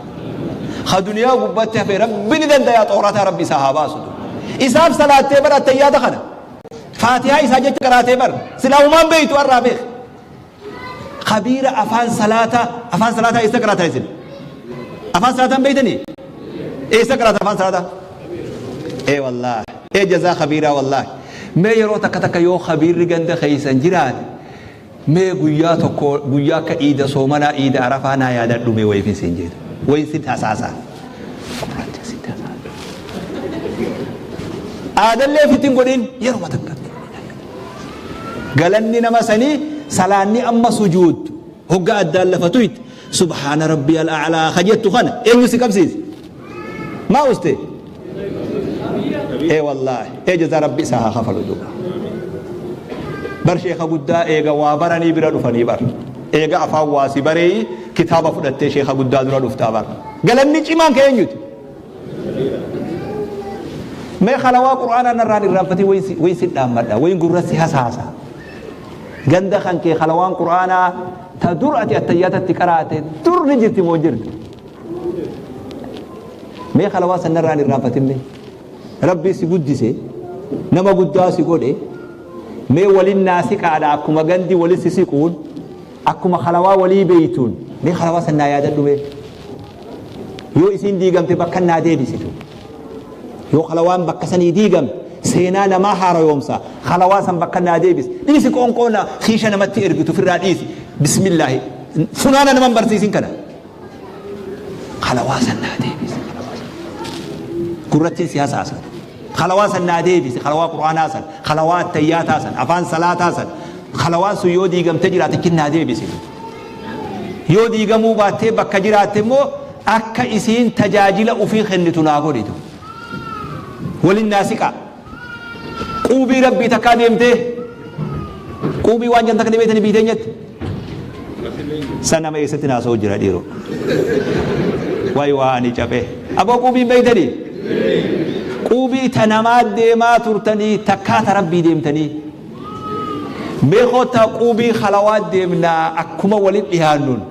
Ka duniyaa gubbatti hafe rabbi ni dandayaa xoorataa rabbi isaa haa baasu. Isaaf salaattee bar attayyaata kana. Faatihaa isaa jecha qaraatee bar. Silaa humaan beeytu har'aa beek. Khabiira afaan salaataa afaan salaataa eessa qaraataa isin? Afaan salaataa hin beeytanii? Eessa qaraata afaan salaataa? Ee wallaahi. Ee jazaa khabiiraa wallaahi. Mee yeroo takka takka yoo khabiirri ganda keessan jiraate mee guyyaa tokko guyyaa akka iida soomanaa iida arafaa naa yaadadhu mee wayiifin siin jeetu. Wayi sin hasaasa. Aadallee ofitti hin godhin yeruma takka. Galanni nama sanii salaanni amma sujuuddu hogga addaan lafa tuyte subhaana rabbiyal a'laa ka jettu kana eenyu si qabsiise? Maa uste? Ee wallaahi ee jazaa rabbi isaa haa kafalu duuba. Bar sheeka guddaa eega waa baranii bira dhufanii bar. Eega afaan waa si bareeyi kitaaba fudhattee sheeka guddaa dura dhuftaa bar. Galanni cimaan ka eenyuti? Mee halawaa Qur'aanaa narraan irraanfatin wayin si dhaammadha, wayin gurra si hasaasa. Ganda kan kee halawaan Qur'aanaa ta dur ati attayyaatatti qaraate dur ni jirti moo hin jirtu? Mee halawaa san narraan irraanfatin mee. Rabbi si guddise, nama guddaa si godhe, mee walin naa siqaadha akkuma gandi wali si siquun, akkuma halawaa walii beeytuun, mee halawaa san naa yaadadhu mee. Yoo isiin diigamte bakkan naa deebisitu. Yoo halawaan bakka sanii diigamte seenaa namaa haarayoomsa. Halawaa san bakka naa deebisi. Dhiisi qoonqoo na kiisha namatti ergitu firraa dhiisi. Bismillaahi. Funaana naman barsiisin kana. Halawaa san naa deebisi. Gurrattiin si hasaasa. Halawaa san naa deebisi. Halawaa qur'aanaa san. Halawaa attayyaataa san. Afaan salaataa san. Halawaan sun yoo diigamte jiraate achi naa deebisi. Yoo diigamuu baattee bakka jiraatte immoo akka isiin tajaajila ufii kennitu naa godhitu. Walin naa siqaa. Quubii rabbii takkaa deemtee quubii waan jedhan takka ni beektanii biyya teenyatti. San nama eessatti naasa'u jira dhiiroo. Wayi waa ani caphee. Aboo quubii hin beektanii? Quubii ta namaa deemaa turtanii takkaa ta rabbii deemtanii. Mee koottaa quubii halawaa deemnaa akkuma walit dhihaannuun.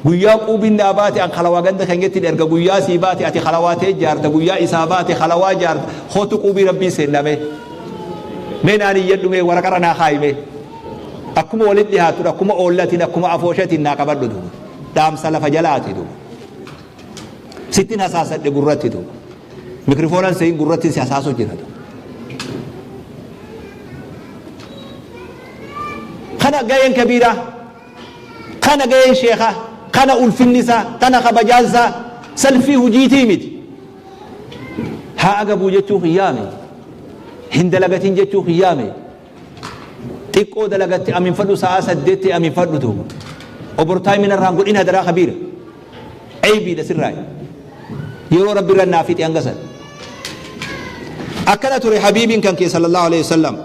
Guyyaa quubiin naa baate an halawaa ganda keenyatti erga guyyaa sii baate ati halawaa tee jaarta guyyaa isaa baate halawaa jaarta kootu quubii rabbii seenna mee. Mee naan iyyadhu mee waraqarra naa kaayi mee. Akkuma walit dhihaattun akkuma oollatiin akkuma afooshatiin naa qabadhu duuba. Dhaamsa lafa jalaati duuba. Sittin hasaasadhe gurratti duuba. Mikrifoonan se'in gurratti si hasaasu jira duuba. Kana gaheen kabiiraa, kana gaheen sheekaa, kana ulfinni isaa, kana kabajaan isaa salfii hujiitii miti. Haa agabuu jechuu kiyyaa miti. Hin dalagatin jechuu kiyyaa miti. Xiqqoo dalagatte aminfadhu sa'aa saddeetti aminfadhu duuba. Obortaayimii narraan godhin hadaraa kabiira. Eybiidha sirraayi. Yeroo rabbi irra naa fixe hanga san. Akkana ture habiibiin kan kee sallallahu alaihi wasallam.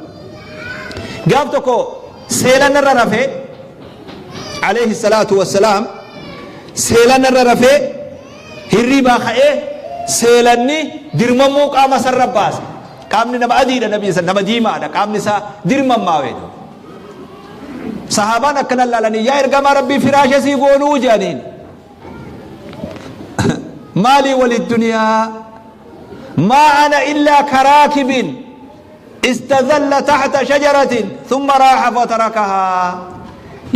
Gaaf tokko seelan irra rafee alayhi salaatu wassalaam seelan irra rafee hirribaa ka'ee seelanni dirmamuu qaama sarra baase. Qaamni nama adiidha nabii san nama diimaadha qaamni isaa dirmammaawee. Sahaabaan akkana laalanii yaa ergamaa rabbii firaasha sii goonuu jedhaniin. Maalii wali duniyaa maa ana illaa karaakibin istazalla taxta shajaratin thumma raaxa fatarakahaa.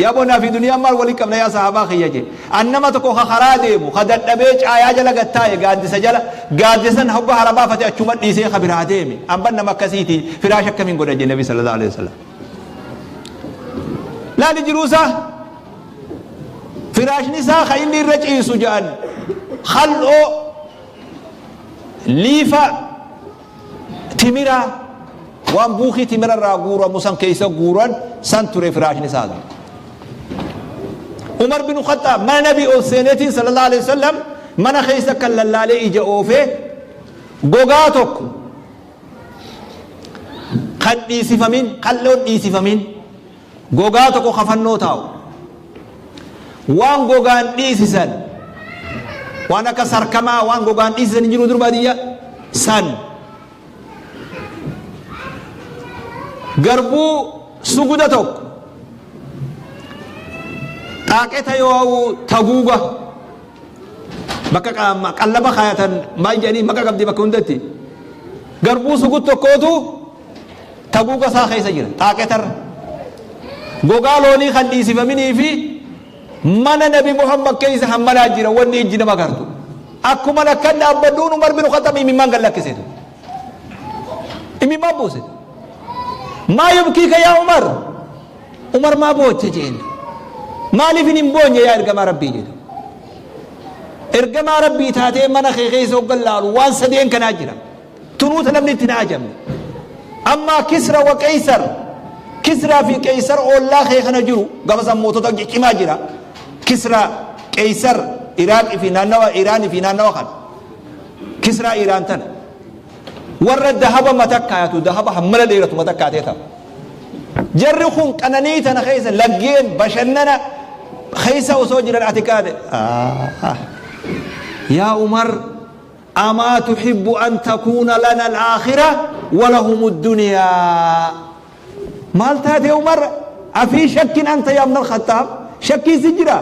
Yaa bonaa fi duniyaan maal wali qabna yaa sahaabaa kiyya jee. An nama tokko ka karaa deemu ka dadhabee caayaa jala gad taa'e gaaddisa jala gaaddisa san hogga hara baafate achuma dhiisee ka biraa deeme. An ban nama akkasiiti firaasha akkamiin godha jee nabi sallallahu alaihi wasallam. Laali jiruu isaa firaashni isaa ka inni irra ciisu jedhan kal'oo liifa timiraa waan buukii timira irraa guuramu san keessa guuran san ture firaashni isaa sun. Umar bin Khattaab mana Nabii ol seeneetiin sallallahu alaihi wasallam mana keessa kan lallaalee ija oofee gogaa tokko kan dhiisifamin kal'oon dhiisifamin gogaa tokko kafannoo taa'u waan gogaan dhiisisan waan akka sarkamaa waan gogaan dhiisisan hin jiru dur baadiyyaa san garbuu suguda tokko xaaqeta yoo taguuga bakka qallaba kaayatan maal jedhanii maqa qabdi bakka hundatti garbuu sugut tokkootu taguuga isaa keessa jira xaaqetarra gogaa loonii kan dhiisifaminii fi mana nabi Muhammad keessa hammanaa jira wanni ijji nama gartu akkuma akkan dhaabbadhuun Umar bin Khaxab imimmaan gad lakkiseetu imimmaan buuse maa yubkiika yaa Umar Umar maa boocha jeen maaliif hin boonye yaa ergamaa rabbii jedhe ergamaa rabbii taatee mana kee keessa hoggan laalu waan sadeen kanaa jira. Tunuu ta namni itti hin haajamne. Ammaa Kisra wa Qeysar, Kisraa fi Qeysar oollaa kee kana jiru, gama san mootota ciccimaa jira. Kisra, Qeysar, Iraaqi fi naannawa Iraani fi naannawa kana. Kisraa Iraan tana. Warra dahaba mata kaayatu, dahaba hammana dheeratu mata kaatee ta'a. Jarri kun qananii tana keessa laggeen bashannana keessa osoo jiran ati kaate. Yaa Umar, amaa tuhibbu an takuuna lana al-aakhira wa lahumu duniyaa. Maal taate Umar? Afii shakkin anta yaa ibn al-Khattaab? Shakkiin si jira?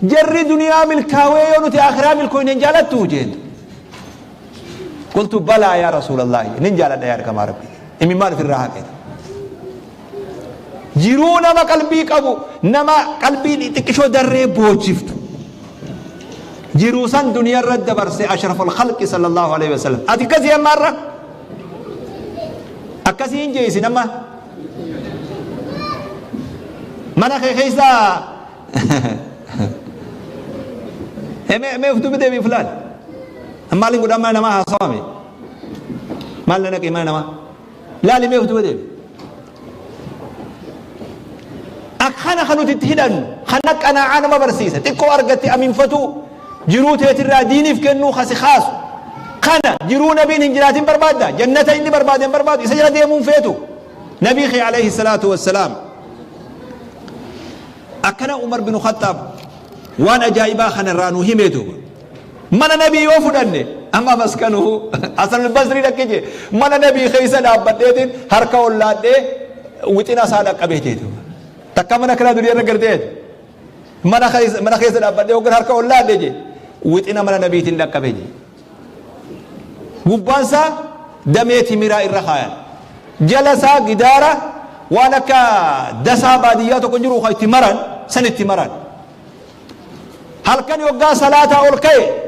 Jarri duniyaa milkaawee yoo nuti aakhiraa milkooyne hin jaalattu jeen. Qultu balaa yaa Rasuulallahi, nin jaaladha yaa ergamaa Rabbii. Imimmaan ofirraa haqe. Jiruu nama qalbii qabu, nama qalbii xixiqqishoo darree boochiftu. Jiruu san duniyaa irra dabarse ashraful khalqi sallallahu alaihi wasallam. Ati akkasii amma irra? Akkasii hin jeesin amma? Mana kee keessa mee mee of duuba deebi'i fulaan. Maaliin godhaa mana namaa haasawame? Maal na naqee mana namaa? Laali mee of duuba deebi. Akkana kan nuti itti hidhannu, kana qanaa'aa nama barsiisa. Xiqqoo argatte aminfatuu, jiruu teetirraa diiniif kennuu kasi kaasu. Kana jiruu nabiin hin jiraatin barbaadda. Jannata inni barbaade hin barbaadu. Isa jala deemuun feetu. Nabii kee alayhi salaatu wassalaam. Akkana Umar bin Khattaab waan ajaa'ibaa kana irraa nu himee duuba. Mana nabii yoo fudhanne amma maskanuhu Hasan al-Basri dhaqqe jee mana nabii keessa dhaabbadheetiin harka ollaadhee wixina isaa dhaqqabee jee duuba. Takka mana kanaa duniyaa irra gartee mana keessa dhaabbadhee hoggan harka ollaadhe jee wixina mana nabiitiin dhaqqabee jee. Gubbaan isaa damee timiraa irra kaayan. Jala isaa gidaara waan akka dasaa baadiyyaa tokko jiru kan itti maran san itti maran. Halkan yoggaa salaataa ol ka'e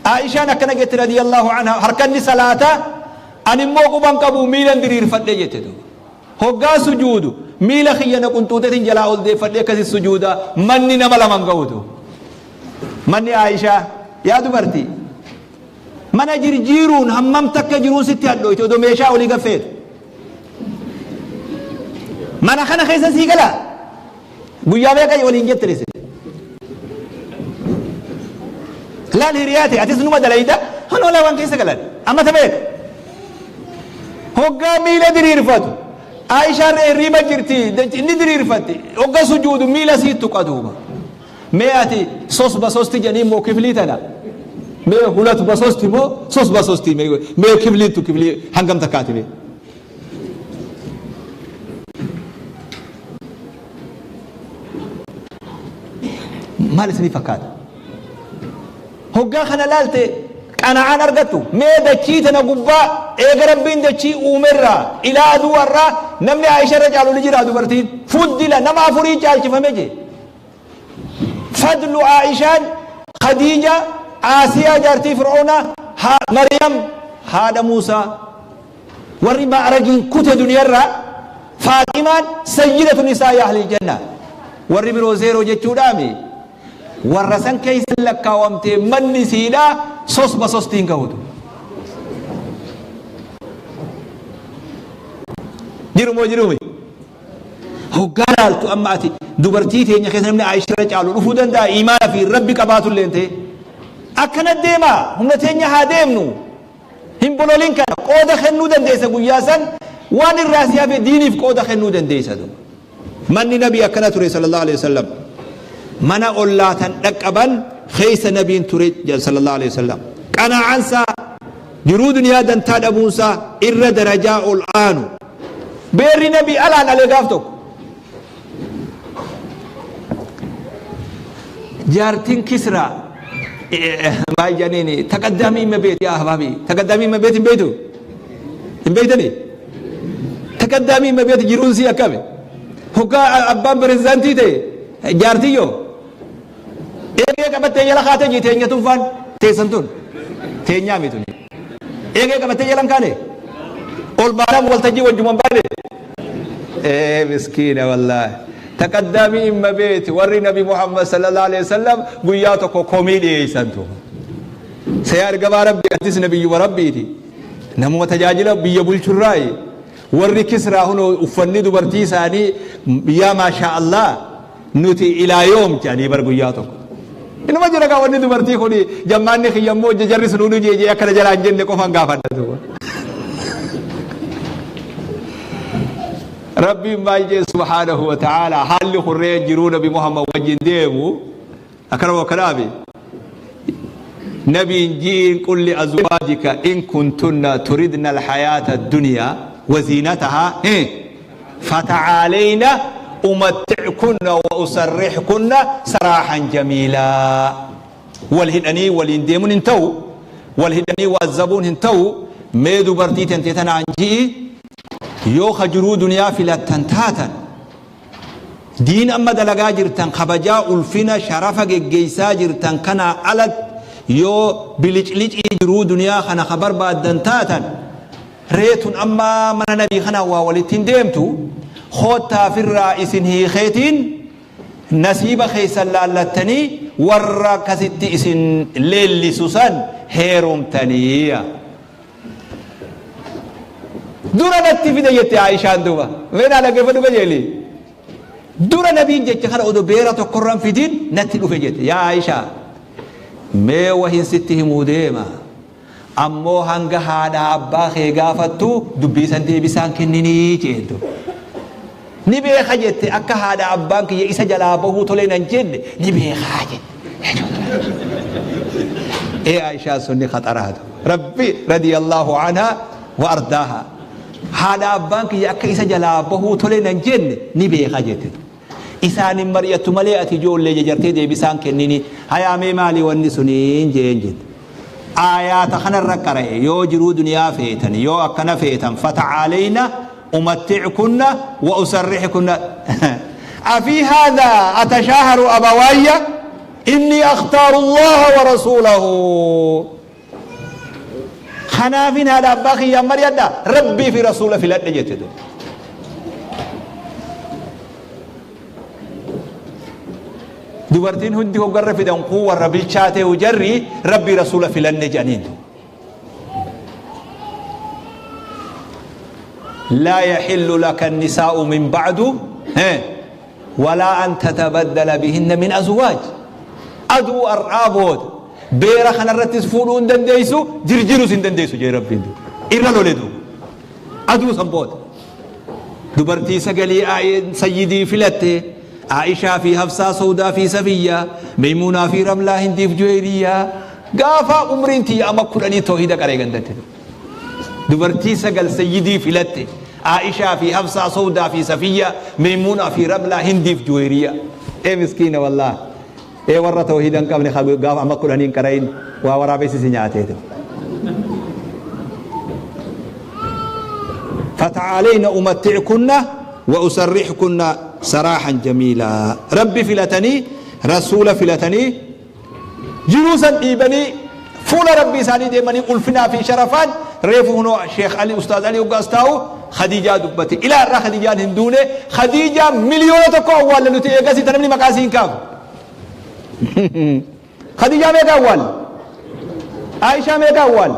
Aishaan akkana jette radiyallahu anha, harkanni salaataa ani immoo quban qabu miilan diriirfadhe jette duuba. Hoggaa sujuudu miila kiyya na qunxuutetin jalaa ol deeffadhee akkasi sujuuda, manni nama laman ga'u duuba. Manni Aishaa yaa dubartii mana jirjiiruun hammam takka jiruun sitti hadhooyte odoo meeshaa olii gaffeetu. Mana kana keessa sii galaa? Guyyaa meeqa waliin jettan isin? Laal hiriyaa ta'e atis numa dalayda hanoola waan keessa galan. Amma ta meeqa? Hoggaa miila diriirfatu. Aishaan hirriiba jirti inni diriirfatti. Hogga sujuudu miila sii tuqa duuba. Mee ati sos basosti jedhanii immoo kiflii tana. Mee hulat basosti moo sos basosti mee kifliin tu kiflii hangam takkaati mee? Maal isinii fakkaata? Hoggaa kana laalte qana'aan argattu. Mee dachii tana gubbaa eega Rabbiin dachii uumerraa ilaa aduu har'aa namni Aisha irra caalu ni jira dubartiin. Fuddila nama afurii caalchifame jee. Fadlu Aishaan, Khadiija, Aasiyaa jaartii Fir'oonaa, Maryam haadha Muusaa. Warri ma'ragiin kute duniyarraa Faaximaan sayyidatu nisaa'i ahlil janna. Warri biroo zeeroo jechuudhaami. Warra san keessa lakkaawamtee manni siidhaa sosba sostiin gahutu. Jiru moo jiruumi? Hoggaa laaltu amma ati dubartii teenya keessa namni Aayisha irra caalu dhufuu danda'a imaana fi rabbi qabaatu illee ta'e. Akkana deema, humna teenya haa deemnu. Hin bololin, kana qooda kennuu dandeessa, guyyaa san waan irraa si hafe diiniif qooda kennuu dandeessa. Manni nabii akkana ture sallallahu alaihi wasallam. Mana ollaatan dhaqqaban keessa nabiin ture sallallahu alaihi wasallam. Qanaa'ansaa jiruu duniyaa dantaa dhabuunsaa irra darajaa ol aanu. Beerri nabii alaan alee gaaf tokko. Jaartiin Kisraa maal jedhaniini taqaddaamii himma beeti yaa ahbaabii, taqaddaamii himma beeti hin beektu, hin beektanii? Taqaddaamii himma beeti jiruun sii akkami? Hoggaa abbaan pirezidaantii ta'e jaartiyyoo eegee qabattee jala kaatee jii teenya tun faan teessan tun teenyaa miti tuni eegee qabattee jalan kaane ol baanaan waltajjii wajjuman baane. Ee miskiina wallaahi. Taqaddaamii imma beeti warri Nabi Muhammad sallallahu alaihi wasallam guyyaa tokko komii dhiyeessantu. Sayaa ergamaa Rabbii, atis nabiyyuma Rabbiiti. Namuma tajaajila biyya bulchurraayi. Warri Kisraa hunoo uffanni dubartii isaanii yaa maashaa Allah nuti ilaa yoom jedhanii bar guyyaa tokko. Inuma jira gaa wanni dubartii kun jammaanni kiyya immoo jarri sun hunduu jeejee akkana jalaa hin jenne qofan gaafadha duuba. Rabbiin maal jee subhaanahu wa ta'ala haalli kurree jiruu nabi Muhammad wajjin deemu akkana wakkanaafi nabiin ji'iin qul li azwaajika in kuntunna turidna alhayaata addunyaa wa ziinatahaa fata'aalayna umatti'kunna wa usarrihkunna saraahan jamiilaa. Wal hidhanii waliin deemuun hin ta'u, wal hidhanii waazzabuun hin ta'u, mee dubartii tente tanaan ji'i yoo ka jiruu duniyaa filattan taatan Diin amma dalagaa jirtan kabajaa ulfina sharafa geggeessaa jirtan kanaa alatti yoo biliclicii jiruu duniyaa kana ka barbaaddan taatan ree tun amma mana nabii kanaan waa walitti hin deemtu koottaa firraa isin hiikeetiin nasiiba keessan laallattanii warra akkasitti isin leellisu san heerumtanii. Dura natti fide jette Aishaan duuba. Mee naa dhaggeeffadhu qajeeli. Dura nabiin jecha kana odoo beera tokkorra hin fidin natti dhufe jette. Yaa Aishaa mee wahin sitti himuu deema. Ammoo hanga haadha abbaa kee gaafattu dubbii san deebisaan kenninii jeen duuba. Ni beeka jette akka haadha abbaan kiyya isa jalaa bahuu tolee nan jenne ni beekaa jette. Ee Aishaa sunni khaxaraatu. Rabbi radiyallahu anha wa ardaaha. Haadha abbaan kiyya akka isa jalaa bahuu tole nan jenne ni beeka jette. Isaan hin mari'attu malee ati ijoollee jajartee deebisaan kennini. Hayaa mee maali wanni suniin jeen jette. Aayaata kanarra qara'e yoo jiruu duniyaa feetan yoo akkana feetan fata'aaleyna umatti'kunna wa usarrihkunna afii haadha atashaaharu abawaayya inni akhtaaru allaha wa rasuulahu kanaafin haadha abbaa kiyyaan mari'adha rabbii fi rasuula filadhe jette duuba. Dubartiin hundi hoggarra fidan kun warra bilchaatee jarri rabbii rasuula filanne jedhaniin. Laa yaxillu laka nisaa'u min ba'du walaa an tatabaddala bihinna min azwaaj. Aduu har'aa booda beera kanarrattis fuudhuu hin dandeessu jirjiruus hin dandeessu jee rabbiin irra lole duuba. Aduu san booda. Dubartii sagalii sayyidii filatte Aishaa fi Hafsaa Sawdaa fi Safiyyaa Meymuunaa fi Ramlaa Hindiif Juweeriyyaa gaafa umriin tiyya ama 10 toohida qaree gandatti. Dubartii sagal sayyidii filatte Aishaa fi Hafsaa Sawdaa fi Safiyyaa Meymuunaa fi Ramlaa Hindiif Juweeriyyaa. Ee miskiina wallaah. Ee warra toohida hin qabne gaafa ama 10 hin qarayin waa waraabessi si nyaateetu. فتعالين أمتعكن وأسرحكن سراحا جميلا ربي فلتني رسول فلتني جلوسا إيبني فول ربي ساني ديمني ألفنا في شرفان ريفو هنو شيخ علي أستاذ علي وقاستاو خديجة دبتي إلى الرا خديجة هندونة خديجة مليون تكو أول لنتي إيقاسي تنمني مقاسين كاف Khadiijaa meeqa awwaal? Aishaa meeqa awwaal?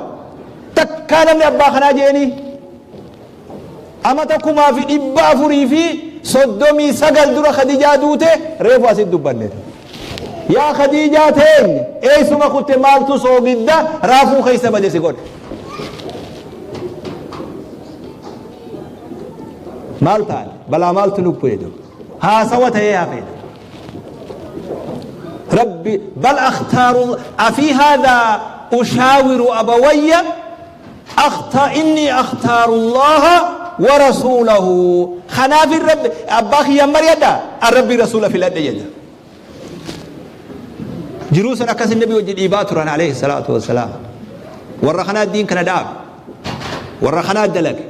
Takkaa namni abbaa kanaa jeeni amata 1439 dura Khadiijaa duute reefu asitti dubbanne. Yaa Khadiijaa teenya eessuma kutte maaltu soogidda raafuu keessa bade si godhe. Maal taane balaa maaltu nu bu'e haasawa ta'ee hafeedha. Rabbi bal akhtaaru afii haadhaa ushaawiru abawayya akhta inni akhtaaru Allaha wa rasuulahu kanaafin rabbi abbaa kiyyaan mari'adha an rabbii rasuula filadhe jedha. Jiruu san akkasin nabi wajji dhiibaa turan alayhi salaatu wassalaam. Warra kanaa diin kana dhaabe. Warra kanaa dalage.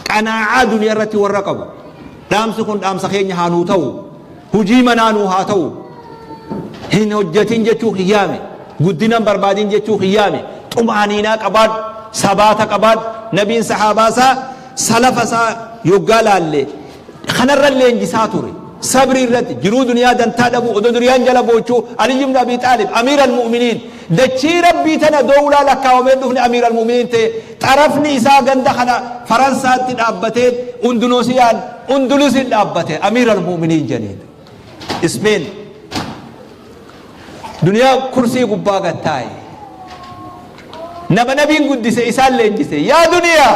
Qanaa'aa duniyaa irratti warra qabu. Dhaamsi kun dhaamsa keenya haa nuu ta'u. Hujii manaa nuu haa ta'u. Hin hojjetin jechuu kiyyaame. Guddina hin barbaadin jechuu kiyyaame. Xumaaniinaa qabaadhu. Sabaata qabaadhu. Nabiin sahaabaa isaa salafa isaa yoggaa laalle kanarra leenjisaa ture. Sabrii irratti jiruu duniyaa dantaa dhabuu odoo duniyaan jala boochuu Aliyyi ibn Abii Xaalib Amiir al-Mu'miniin Dachii Rabbii tana dowlaa lakkaawamee dhufne Amiir al-Mu'miniin ta'e. Xarafni isaa ganda kana Faransaatti dhaabbatee Undunoosiyaan Undulusiin dhaabbate Amiir al-Mu'miniin jedhaniin. Ispeen duniyaa kursii gubbaa gad taa'e. Nama nabiin guddise isaan leenjise. Yaa duniyaa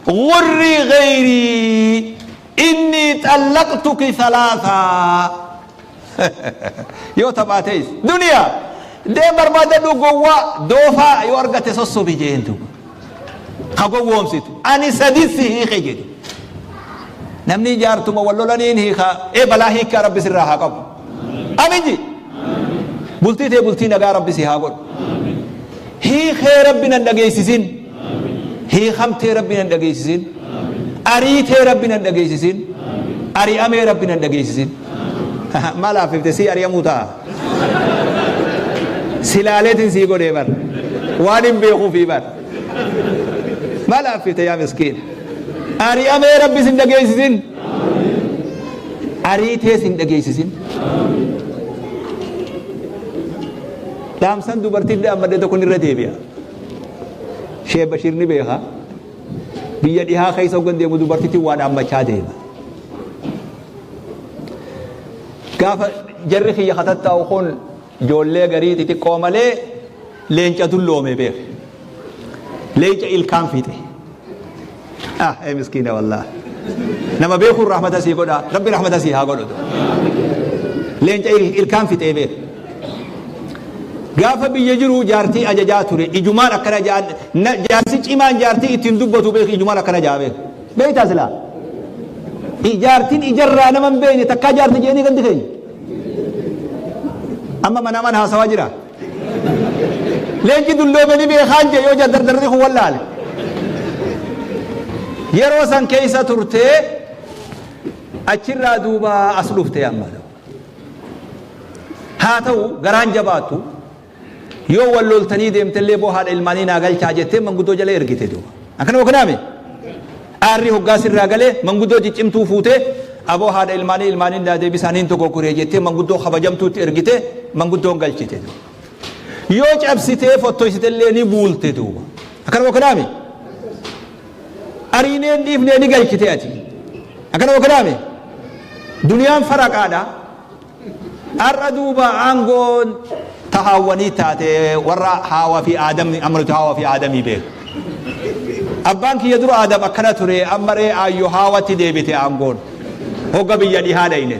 gurrii gayrii innii xallaqtuki salaasaa. Yoo taphaa ta'es duniyaa deem barbaadadhu gowwaa doofaa yoo argate sossobi jeen duuba. Ka gowwoomsitu ani sadin si hiike jedhe. Namni jaartuma wal lolaniin hiika ee balaa hiikkaa rabbi sirraa haa qabu. Amin ji. Bultii tee bultii nagaa rabbi si haa godhu. Hiikee rabbi nan dhageessisin. Hiikamtee rabbi nan dhageessisin. Ariitee rabbi nan dhageessisin. Ari'amee rabbi nan dhageessisin. Maal haaffifte sii ari'amuu ta'a. Silaaleetiin sii godhee bar. Waan hin beekuufii bar. Maal haaffifte yaa miskiin. Ari'amee rabbi sin dhageessisin. Ariitee sin dhageessisin. Dhaamsan dubartiin dhaammadhe tokko irra deebi'a. Sheekh Bashiir ni beeka. Biyya dhihaa keessa hoggan deemu dubartittiin waa dhaammachaa deema. Gaafa jarri kiyya katattaa'u kun ijoollee garii xixiqqoo malee leenca dulloome beeke. Leenca ilkaan fixe. Ah, ee miskiina wallah. Nama beekuun rahmata sii godha. Rabbi rahmata sii haa godhutu. Leenca ilkaan fixee beeku. Gaafa biyya jiru jaartii ajajaa ture. Ijumaan akkana jaan jaarsi cimaan jaartii ittiin dubbatu beeku ijumaan akkana jaa beeku. Beektaa silaa? Jaartiin ijarraa nama hin beekne takkaa jaarti jeeni gandi keenya. Amma manaamaan haasawaa jira. Leenci dulloome ni beekaan jee yoo dardarri kun wallaale. Yeroo san keessa turtee achirraa duuba as dhufte amma. Haa ta'u garaan jabaattu yoo wal loltanii deemtellee boo haadha ilmaanii naa galchaa jettee manguddoo jala ergite duuba. Akkana yookaan aarri hoggaa sirraa galee manguddoo ciccimtuu fuutee aboo haadha ilmaanii ilmaanii naa deebisaaniin tokko kuree jettee manguddoo kabajamtuutti ergite manguddoon galchite duuba. Yoo cabsitee fottoysitellee ni buulte duuba. Akkana yookaan ariineen dhiifnee ni galchite ati. Akkana yookaan duniyaan faraqaadha. Har'a duuba aangoon tahaawwanii taate warra haawa fi aadamni amma nuti haawa fi aadamii beeku. Abbaan kiyya dura aadam akkana ture amma ree aayyo haawatti deebite aangoon. Hogga biyya dhihaa dhayne.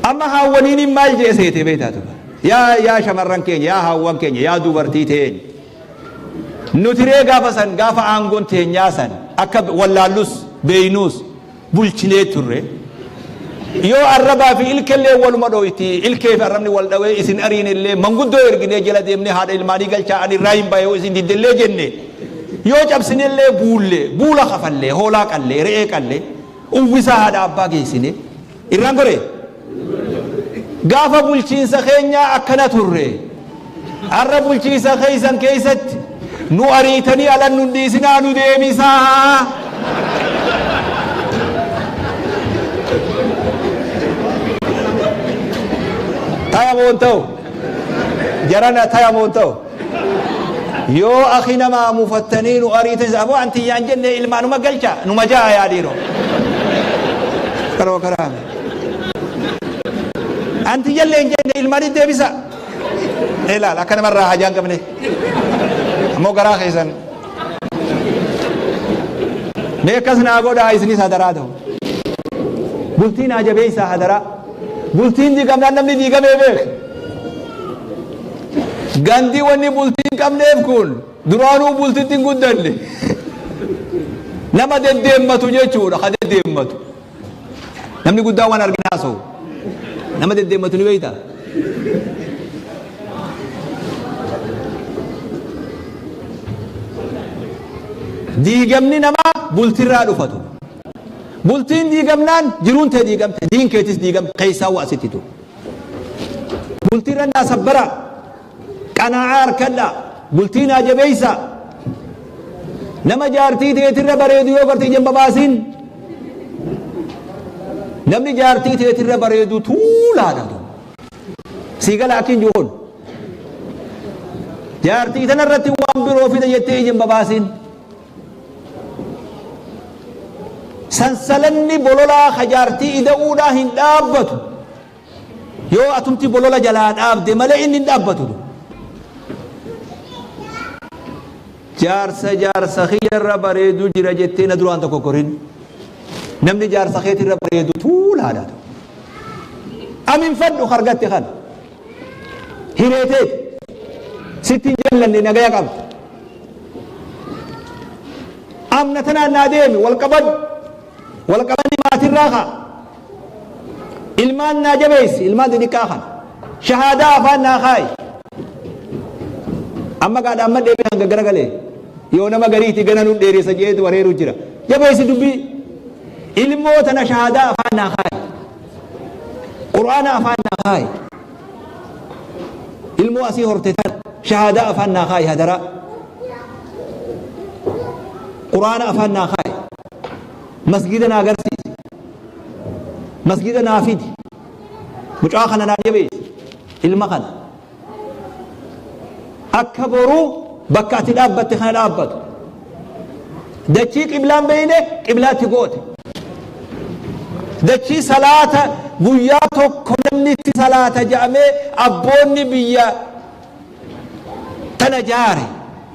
Amma haawwaniin maal jee seete beektaa ture. Yaa yaa shamarran keenya yaa haawwan keenya yaa dubartii teenya. Nuti ree gaafa san gaafa aangoon teenyaa san akka wallaallus beeynuus bulchinee turre. Yoo arrabaa fi ilkellee waluma dhoyti ilkee fi arrabni wal dhawee isin ariinillee manguddoo erginee jala deemnee haadha ilmaanii galchaa ani irraa hin bahe yoo isin diddellee jenne yoo cabsinellee buulle buula kafallee hoolaa qallee re'ee qallee uwwisaa haadha abbaa geessine irraan gore gaafa bulchiinsa keenyaa akkana turre har'a bulchiinsa keessan keessatti nu ariitanii alan nu dhiisinaa nu deebisaa. Taya moon ta'u jarana taya moon ta'u yoo akhi namaa mufattanii nu ariitan aboo antiyyaan jenne ilmaanuma galcha numa ja'a yaa dhiiroo. Karoo karaa. Antiyyallee hin jenne ilmaanii deebisa. Ilaal akka namarraa hajaa hin qabne. Ammoo garaa keessan. Mee akkas naa godhaa isinis hadaraa ta'u. Bultii naa jabeessaa hadaraa. Bultiin diigamnaan namni diigamee beek. Gandi wanni bultii hin qabneef kun duraanuu bultitti hin guddanne. Nama deddeemmatu jechuudha ka deddeemmatu. Namni guddaan waan argina haasa'u. Nama deddeemmatu ni beektaa? Diigamni namaa bultirraa dhufatu. Bultiin diigamnaan jiruun tee diigamte, diin keetis diigamte, keessaa waa sitti tu. Bultiirra naa sabbara, qanaa'aa harkadha, bultii naa jabeessa. Nama jaartii teetirra bareedu yoo garte ija hin babaasin. Namni jaartii teetirra bareedu tuulaadha. Sii gala akkin jiru kun. Jaartii tana irratti waan biroo fida jettee ija hin babaasin. Sansalanni bololaa ka jaartii ida'uudhaa hin dhaabbatu. Yoo atumti bolola jalaa dhaabde malee inni hin dhaabbatu. Jaarsa jaarsa kiyyarra bareedu jira jettee na duraan tokko korin. Namni jaarsa keetirra bareedu tuulaadha. Aminfadhu argatte kana. Hireeteeti. Sitti hin jallanne nagaya qabda. Amna tanaan naa deemi wal qabadhu. Wal qabanni maatirraa ka'a. Ilmaan naa jabeessi ilmaan xixiqqaa kana. Shahaadaa afaan naa kaayi. Amma gaadha amma deebiin hanga garagalee. Yoo nama gariiti gana nu dheeressa jeetu wareeru jira. Jabeessi dubbii. Ilmoo tana shahaadaa afaan naa kaayi. Qur'aana afaan naa kaayi. Ilmoo asii horte tana shahaadaa afaan naa kaayi hadaraa. Qur'aana afaan naa kaayi. Masgiida naa agarsiisi. Masgiida naa fidi. Mucaa kana naa jabeessi. Ilma kana. Akka boruu bakka ati dhaabbatte kana dhaabbatu. Dachii qiblaan beeyne qiblaatti goote. Dachii salaata guyyaa tokko namni itti salaata jedhamee abboonni biyya tana jaare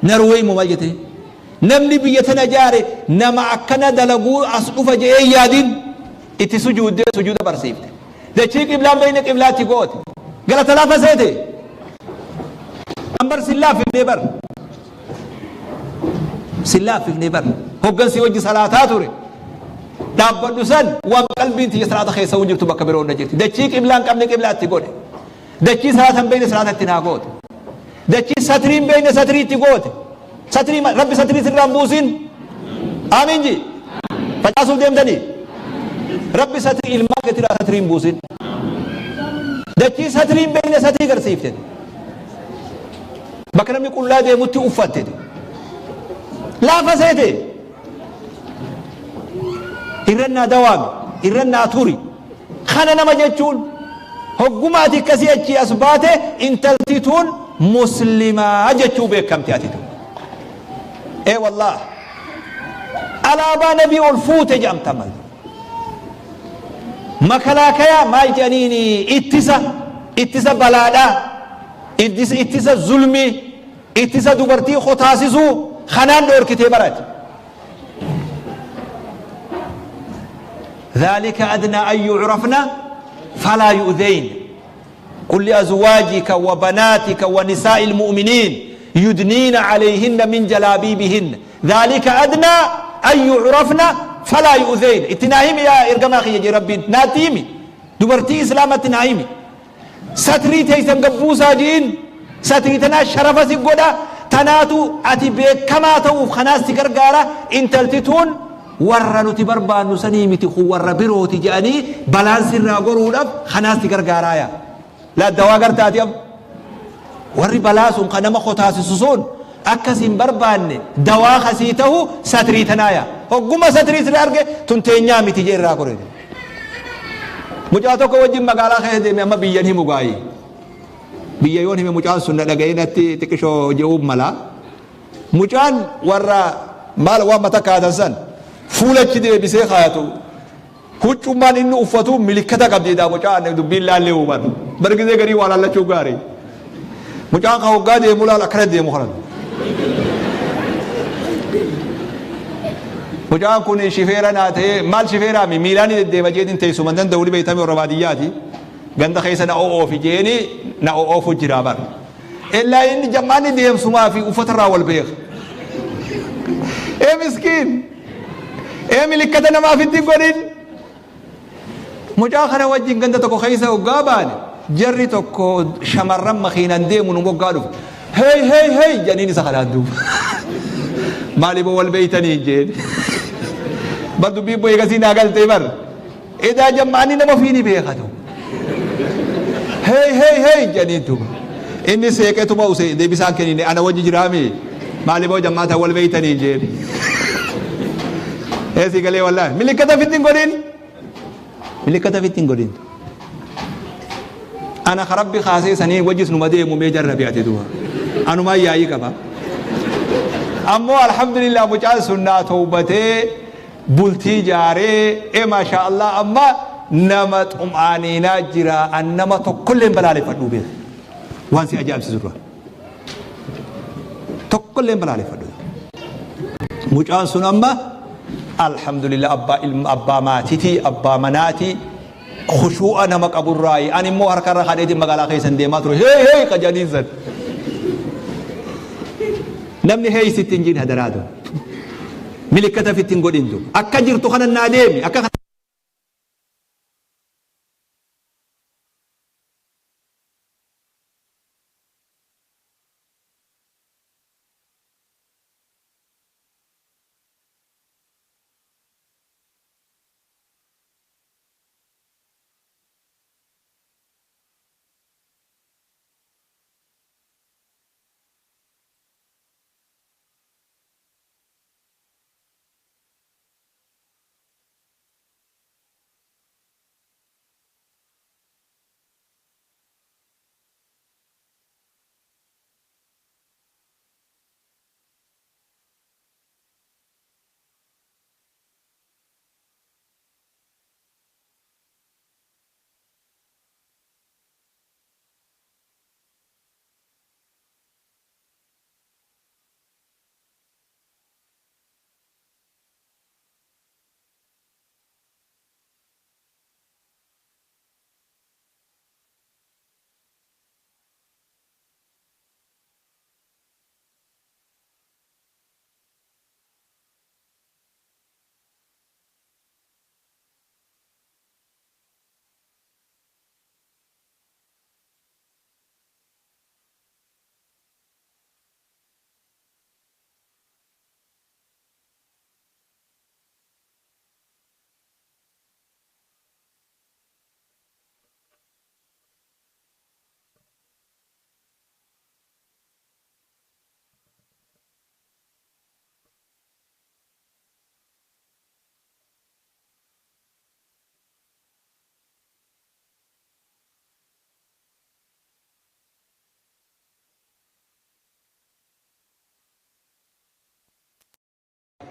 Narweey moo maal jetee? Namni biyya tana jaare nama akkana dalaguu as dhufa je'ee hin yaadin itti sujuuddee sujuuda barsiifte. Dachii qiblaan beeyne qiblaatti goote. Galata laafa seete. An bar sin laaffifnee bar. Sin laaffifnee bar. Hoggansi wajji salaataa ture. Dhaabbadhu san waan qalbiin tiyya salaata keessa hin jirtu bakka biroo na jirti. Dachii qiblaan qabne qiblaatti godhe. Dachii salaata hin beekne salaata itti naa goote. Dachii satrii hin beekne satrii itti goote. Satrii rabbi satrii sirraa hin buusin. Aamiin ji. Facaasuuf deemtanii. Rabbi satrii ilmaan keetirraa satrii hin buusin. Dachii satrii hin beekne satrii garsiifte. Bakka namni qullaa deemutti uffatte. Laafa seete. Irran naa dawaami. Irran naa turi. Kana nama jechuun hogguma ati akkasii achii as baate intalti tun muslimaa jechuu beekamti ati tun. Ee wallaah. Alaabaa nabii ol fuute jedhamta mal. Makalaakayaa maal jedhaniini ittisa ittisa balaadhaa ittisa ittisa zulmii ittisa dubartii kotaasisuu kanaan dhoorkitee barate. ذلك أدنى أن يعرفن فلا يؤذين قل لأزواجك وبناتك ونساء المؤمنين يدنين عليهن من جلابيبهن ذلك أدنى أن يعرفن فلا يؤذين اتناهم يا إرقما خي ربي ناتيمي دبرتي إسلامة نايمي Satrii teeysan gad buusaa ji'iin, satrii tanaa sharafa si godha, tanaatu ati beekkamaa ta'uuf kanaas si gargaara, intalti tun warra nuti barbaannu sanii miti kun warra birooti je'anii balaan sirraa goruudhaf kanaas si gargaaraaya. Laa dawaa garta ati amma? Warri balaa sun ka nama kotaasisu sun akka sin barbaanne dawaa ka sii tahu satrii tanaaya. Hogguma satrii sirra arge tun teenyaa miti jee irraa gore. Mucaa tokko wajjin magaalaa keessa deeme amma biyyan himu gaayi. Biyya yoon hime mucaan sun na dhaga'ee natti xiqishoo je'uun mala. Mucaan warra maal waan mata kaatan san fuulachi deebisee kaayatu. Huccummaan inni uffatu milikkata qabdi daa mucaan dubbiin laallee huban. Bar gizee garii waa laallachuu gaarii. Mucaan kan hoggaa deemu laal akkana deemu kanan. Mucaan kun shifeera naa ta'ee maal shifeeraa mi miilaan deddeema jeetiin teessuma hin danda'u ni beektame warra baadiyyaati. Ganda keessa na o'oofi jeeni na o'oofu jira bar. Illaa inni jammaanni deemsumaa fi uffata irraa wal beeka. Ee miskiin! Ee milikkata namaaf itti hin godhin! Mucaa kana wajjin ganda tokko keessa hoggaa baane jarri tokko shamarran makiinaan deemu nu moggaa dhufe. Hey hey hey jedhaniin isa kanaan duuba. Maaliif wal beeytanii hin jeen. Bar dubbiin bo'ee gasii naa galtee bar. Edaa jammaanni nama ofii ni beekatu. Hey hey hey jedhaniin duuba. Inni seeqetuma use deebisaan kennine ana wajji jiraami. Maaliif jammaata wal beeytanii hin jeen. Eesii galee wallaahi. Milikkata fitti hin godhin. Milikkata fitti hin godhin. Ana ka Rabbi kaasee sanii wajjis numa deemu mee jarrabi ati duba. Anumaan yaa'ii qaba. Ammoo alhamdulillah mucaan sun naa towbatee bultii jaaree e maashaa Allah amma nama xum'aaniinaa jira an nama tokkollee hin balaaleffadhuu beeka. Waan si ajaa'ibsiisu dura. Tokkollee hin balaaleffadhu. Mucaan sun amma alhamdulillah abbaa ilma abbaa maatitii abbaa manaatii khushuu'a nama qaburraayi ani immoo harka irra kadheetiin magaalaa keessan deemaa ture hey hey ka jedhaniin san namni hey sitti hin jiin hadaraatu milikkata fitti hin godhin du akka jirtu kana naa deemi akka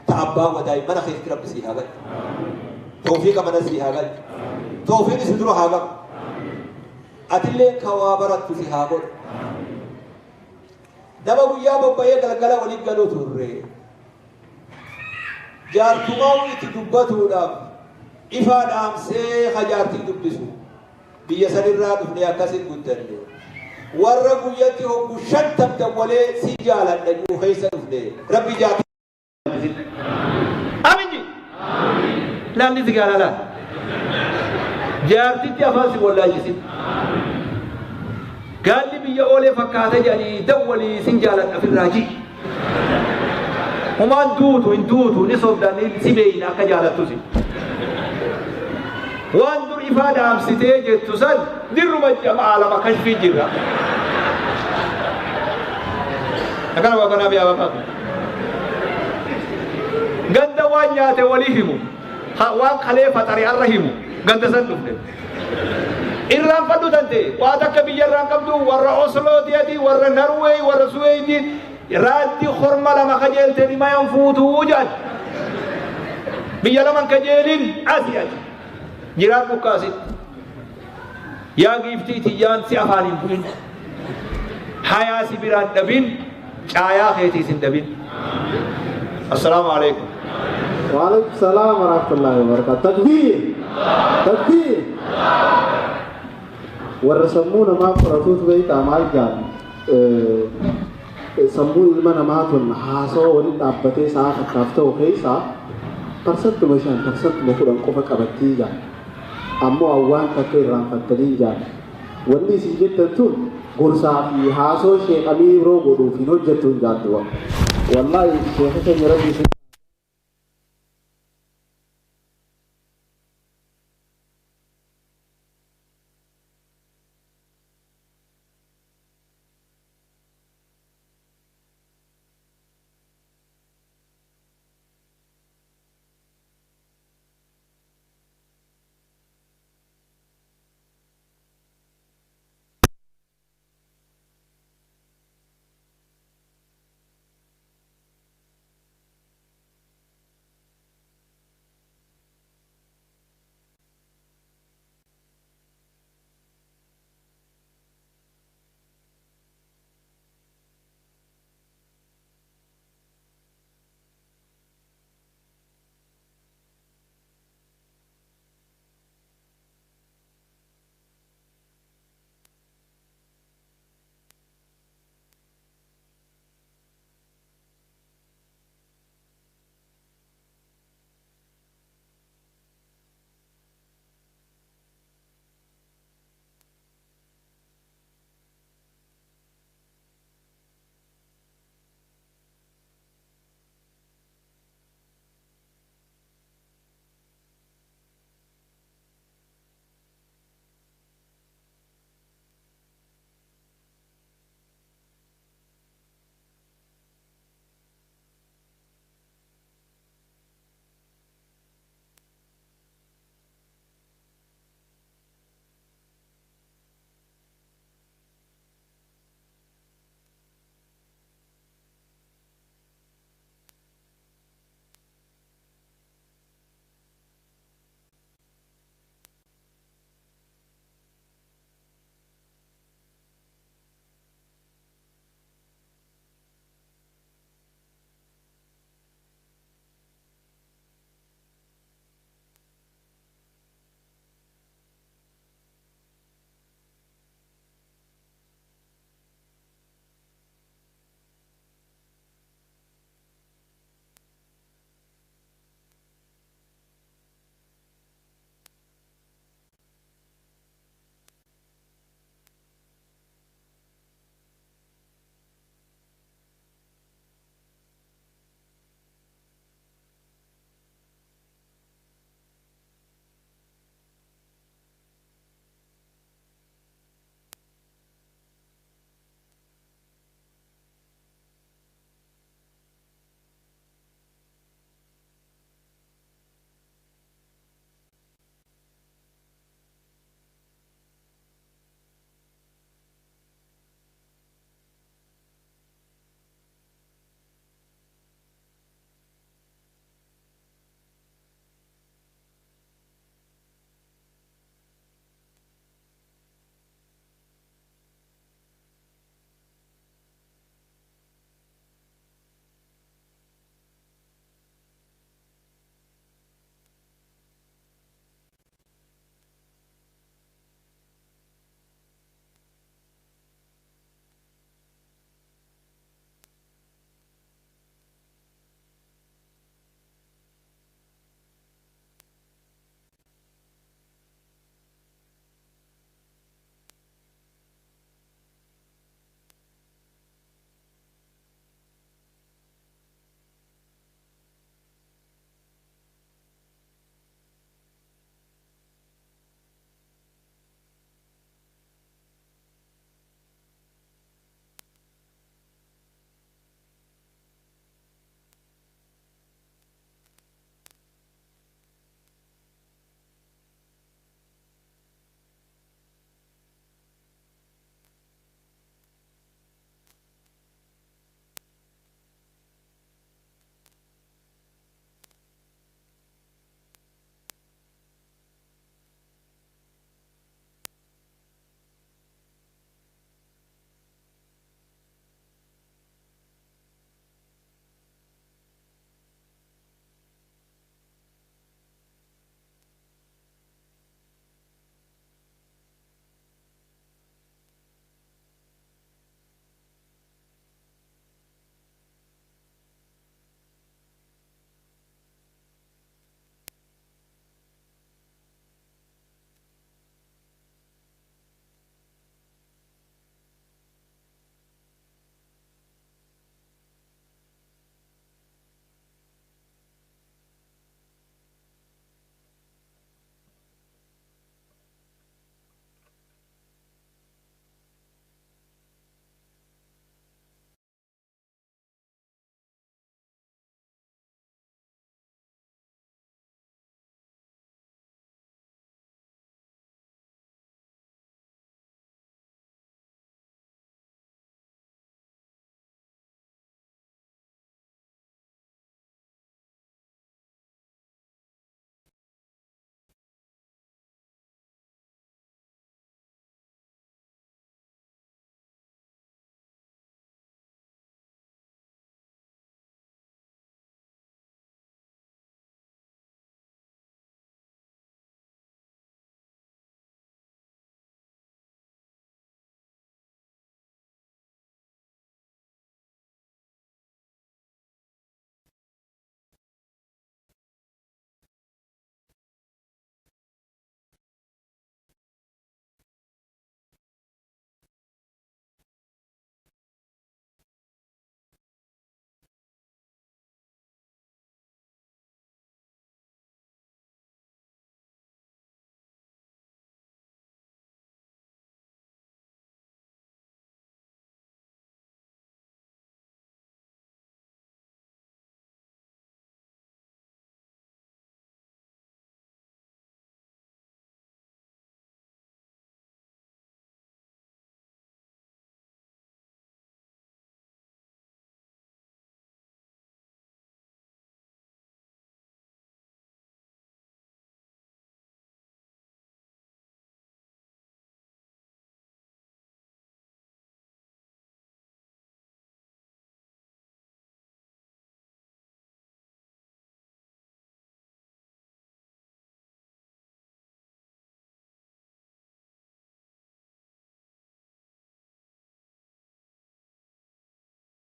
Ta abbaa wadaay mana keetti Rabbi sii haa galchu. Tawfiiqa mana sii haa galchu. Tawfiiqni si dura haa galu. Atillee ka waa barattu si haa godhu. Nama guyyaa bobba'ee galgala waliin galu turre. Jaartumaa itti dubbatuudhaaf ifaa dhaamsee ka jaartii dubbisu. Biyya sanirraa dhufnee akkasin guddanne. Warra guyyatti hoggu 50 dawwalee si jaaladha jiru keessa dhufne. Rabbi jaartii Amin ji. Laalli si gaala laal. Jaartitti afaan si wallaalchisin. Gaalli biyya oolee fakkaata jedhanii dawwalii sin jaaladha ofirraa ji. Humaan duutu hin duutu ni sobda ni si beeyna akka jaalattusi. Waan dur ifaa dhaamsitee jettu san dirruma aalama kashfii jirra. Akkana waa kanaa biyyaa bakka. Ganda waan nyaate walii himu. Waan kalee faxare arra himu. Ganda san dhufne. Irraanfadhu tante waa takka biyya irraan qabdu warra Oslooti ati warra Norway warra Suweedin raaddi horma lama kajeelte rimayan fuutuu jedhan. Biyya laman kajeelin asi ati. Jiraadhu akkaasitti. Yaa giiftii tiyyaan si afaan hin bu'in. Hayaa si biraan dhabin caayaa keetiis hin dhabin. Assalaamu alaikum. Waalaikum salaam warahmatullahi wabarakatuh. Takbiir! Takbiir! Warra sammuu namaa qoratuutu beektaa maal jaan sammuu ilma namaa tun haasawa waliin dhaabbatee sa'a takkaaf ta'u keessaa 5% 10% qofa qabattii jaan. Ammoo awwaan takka irraanfattanii jaan. Wanni isin jettan tun gorsaa fi haasoo sheekh Amiir Ibroo godhuuf hin hojjettu hin jaan duba. Wallaahi sheekha keenya rabbi isin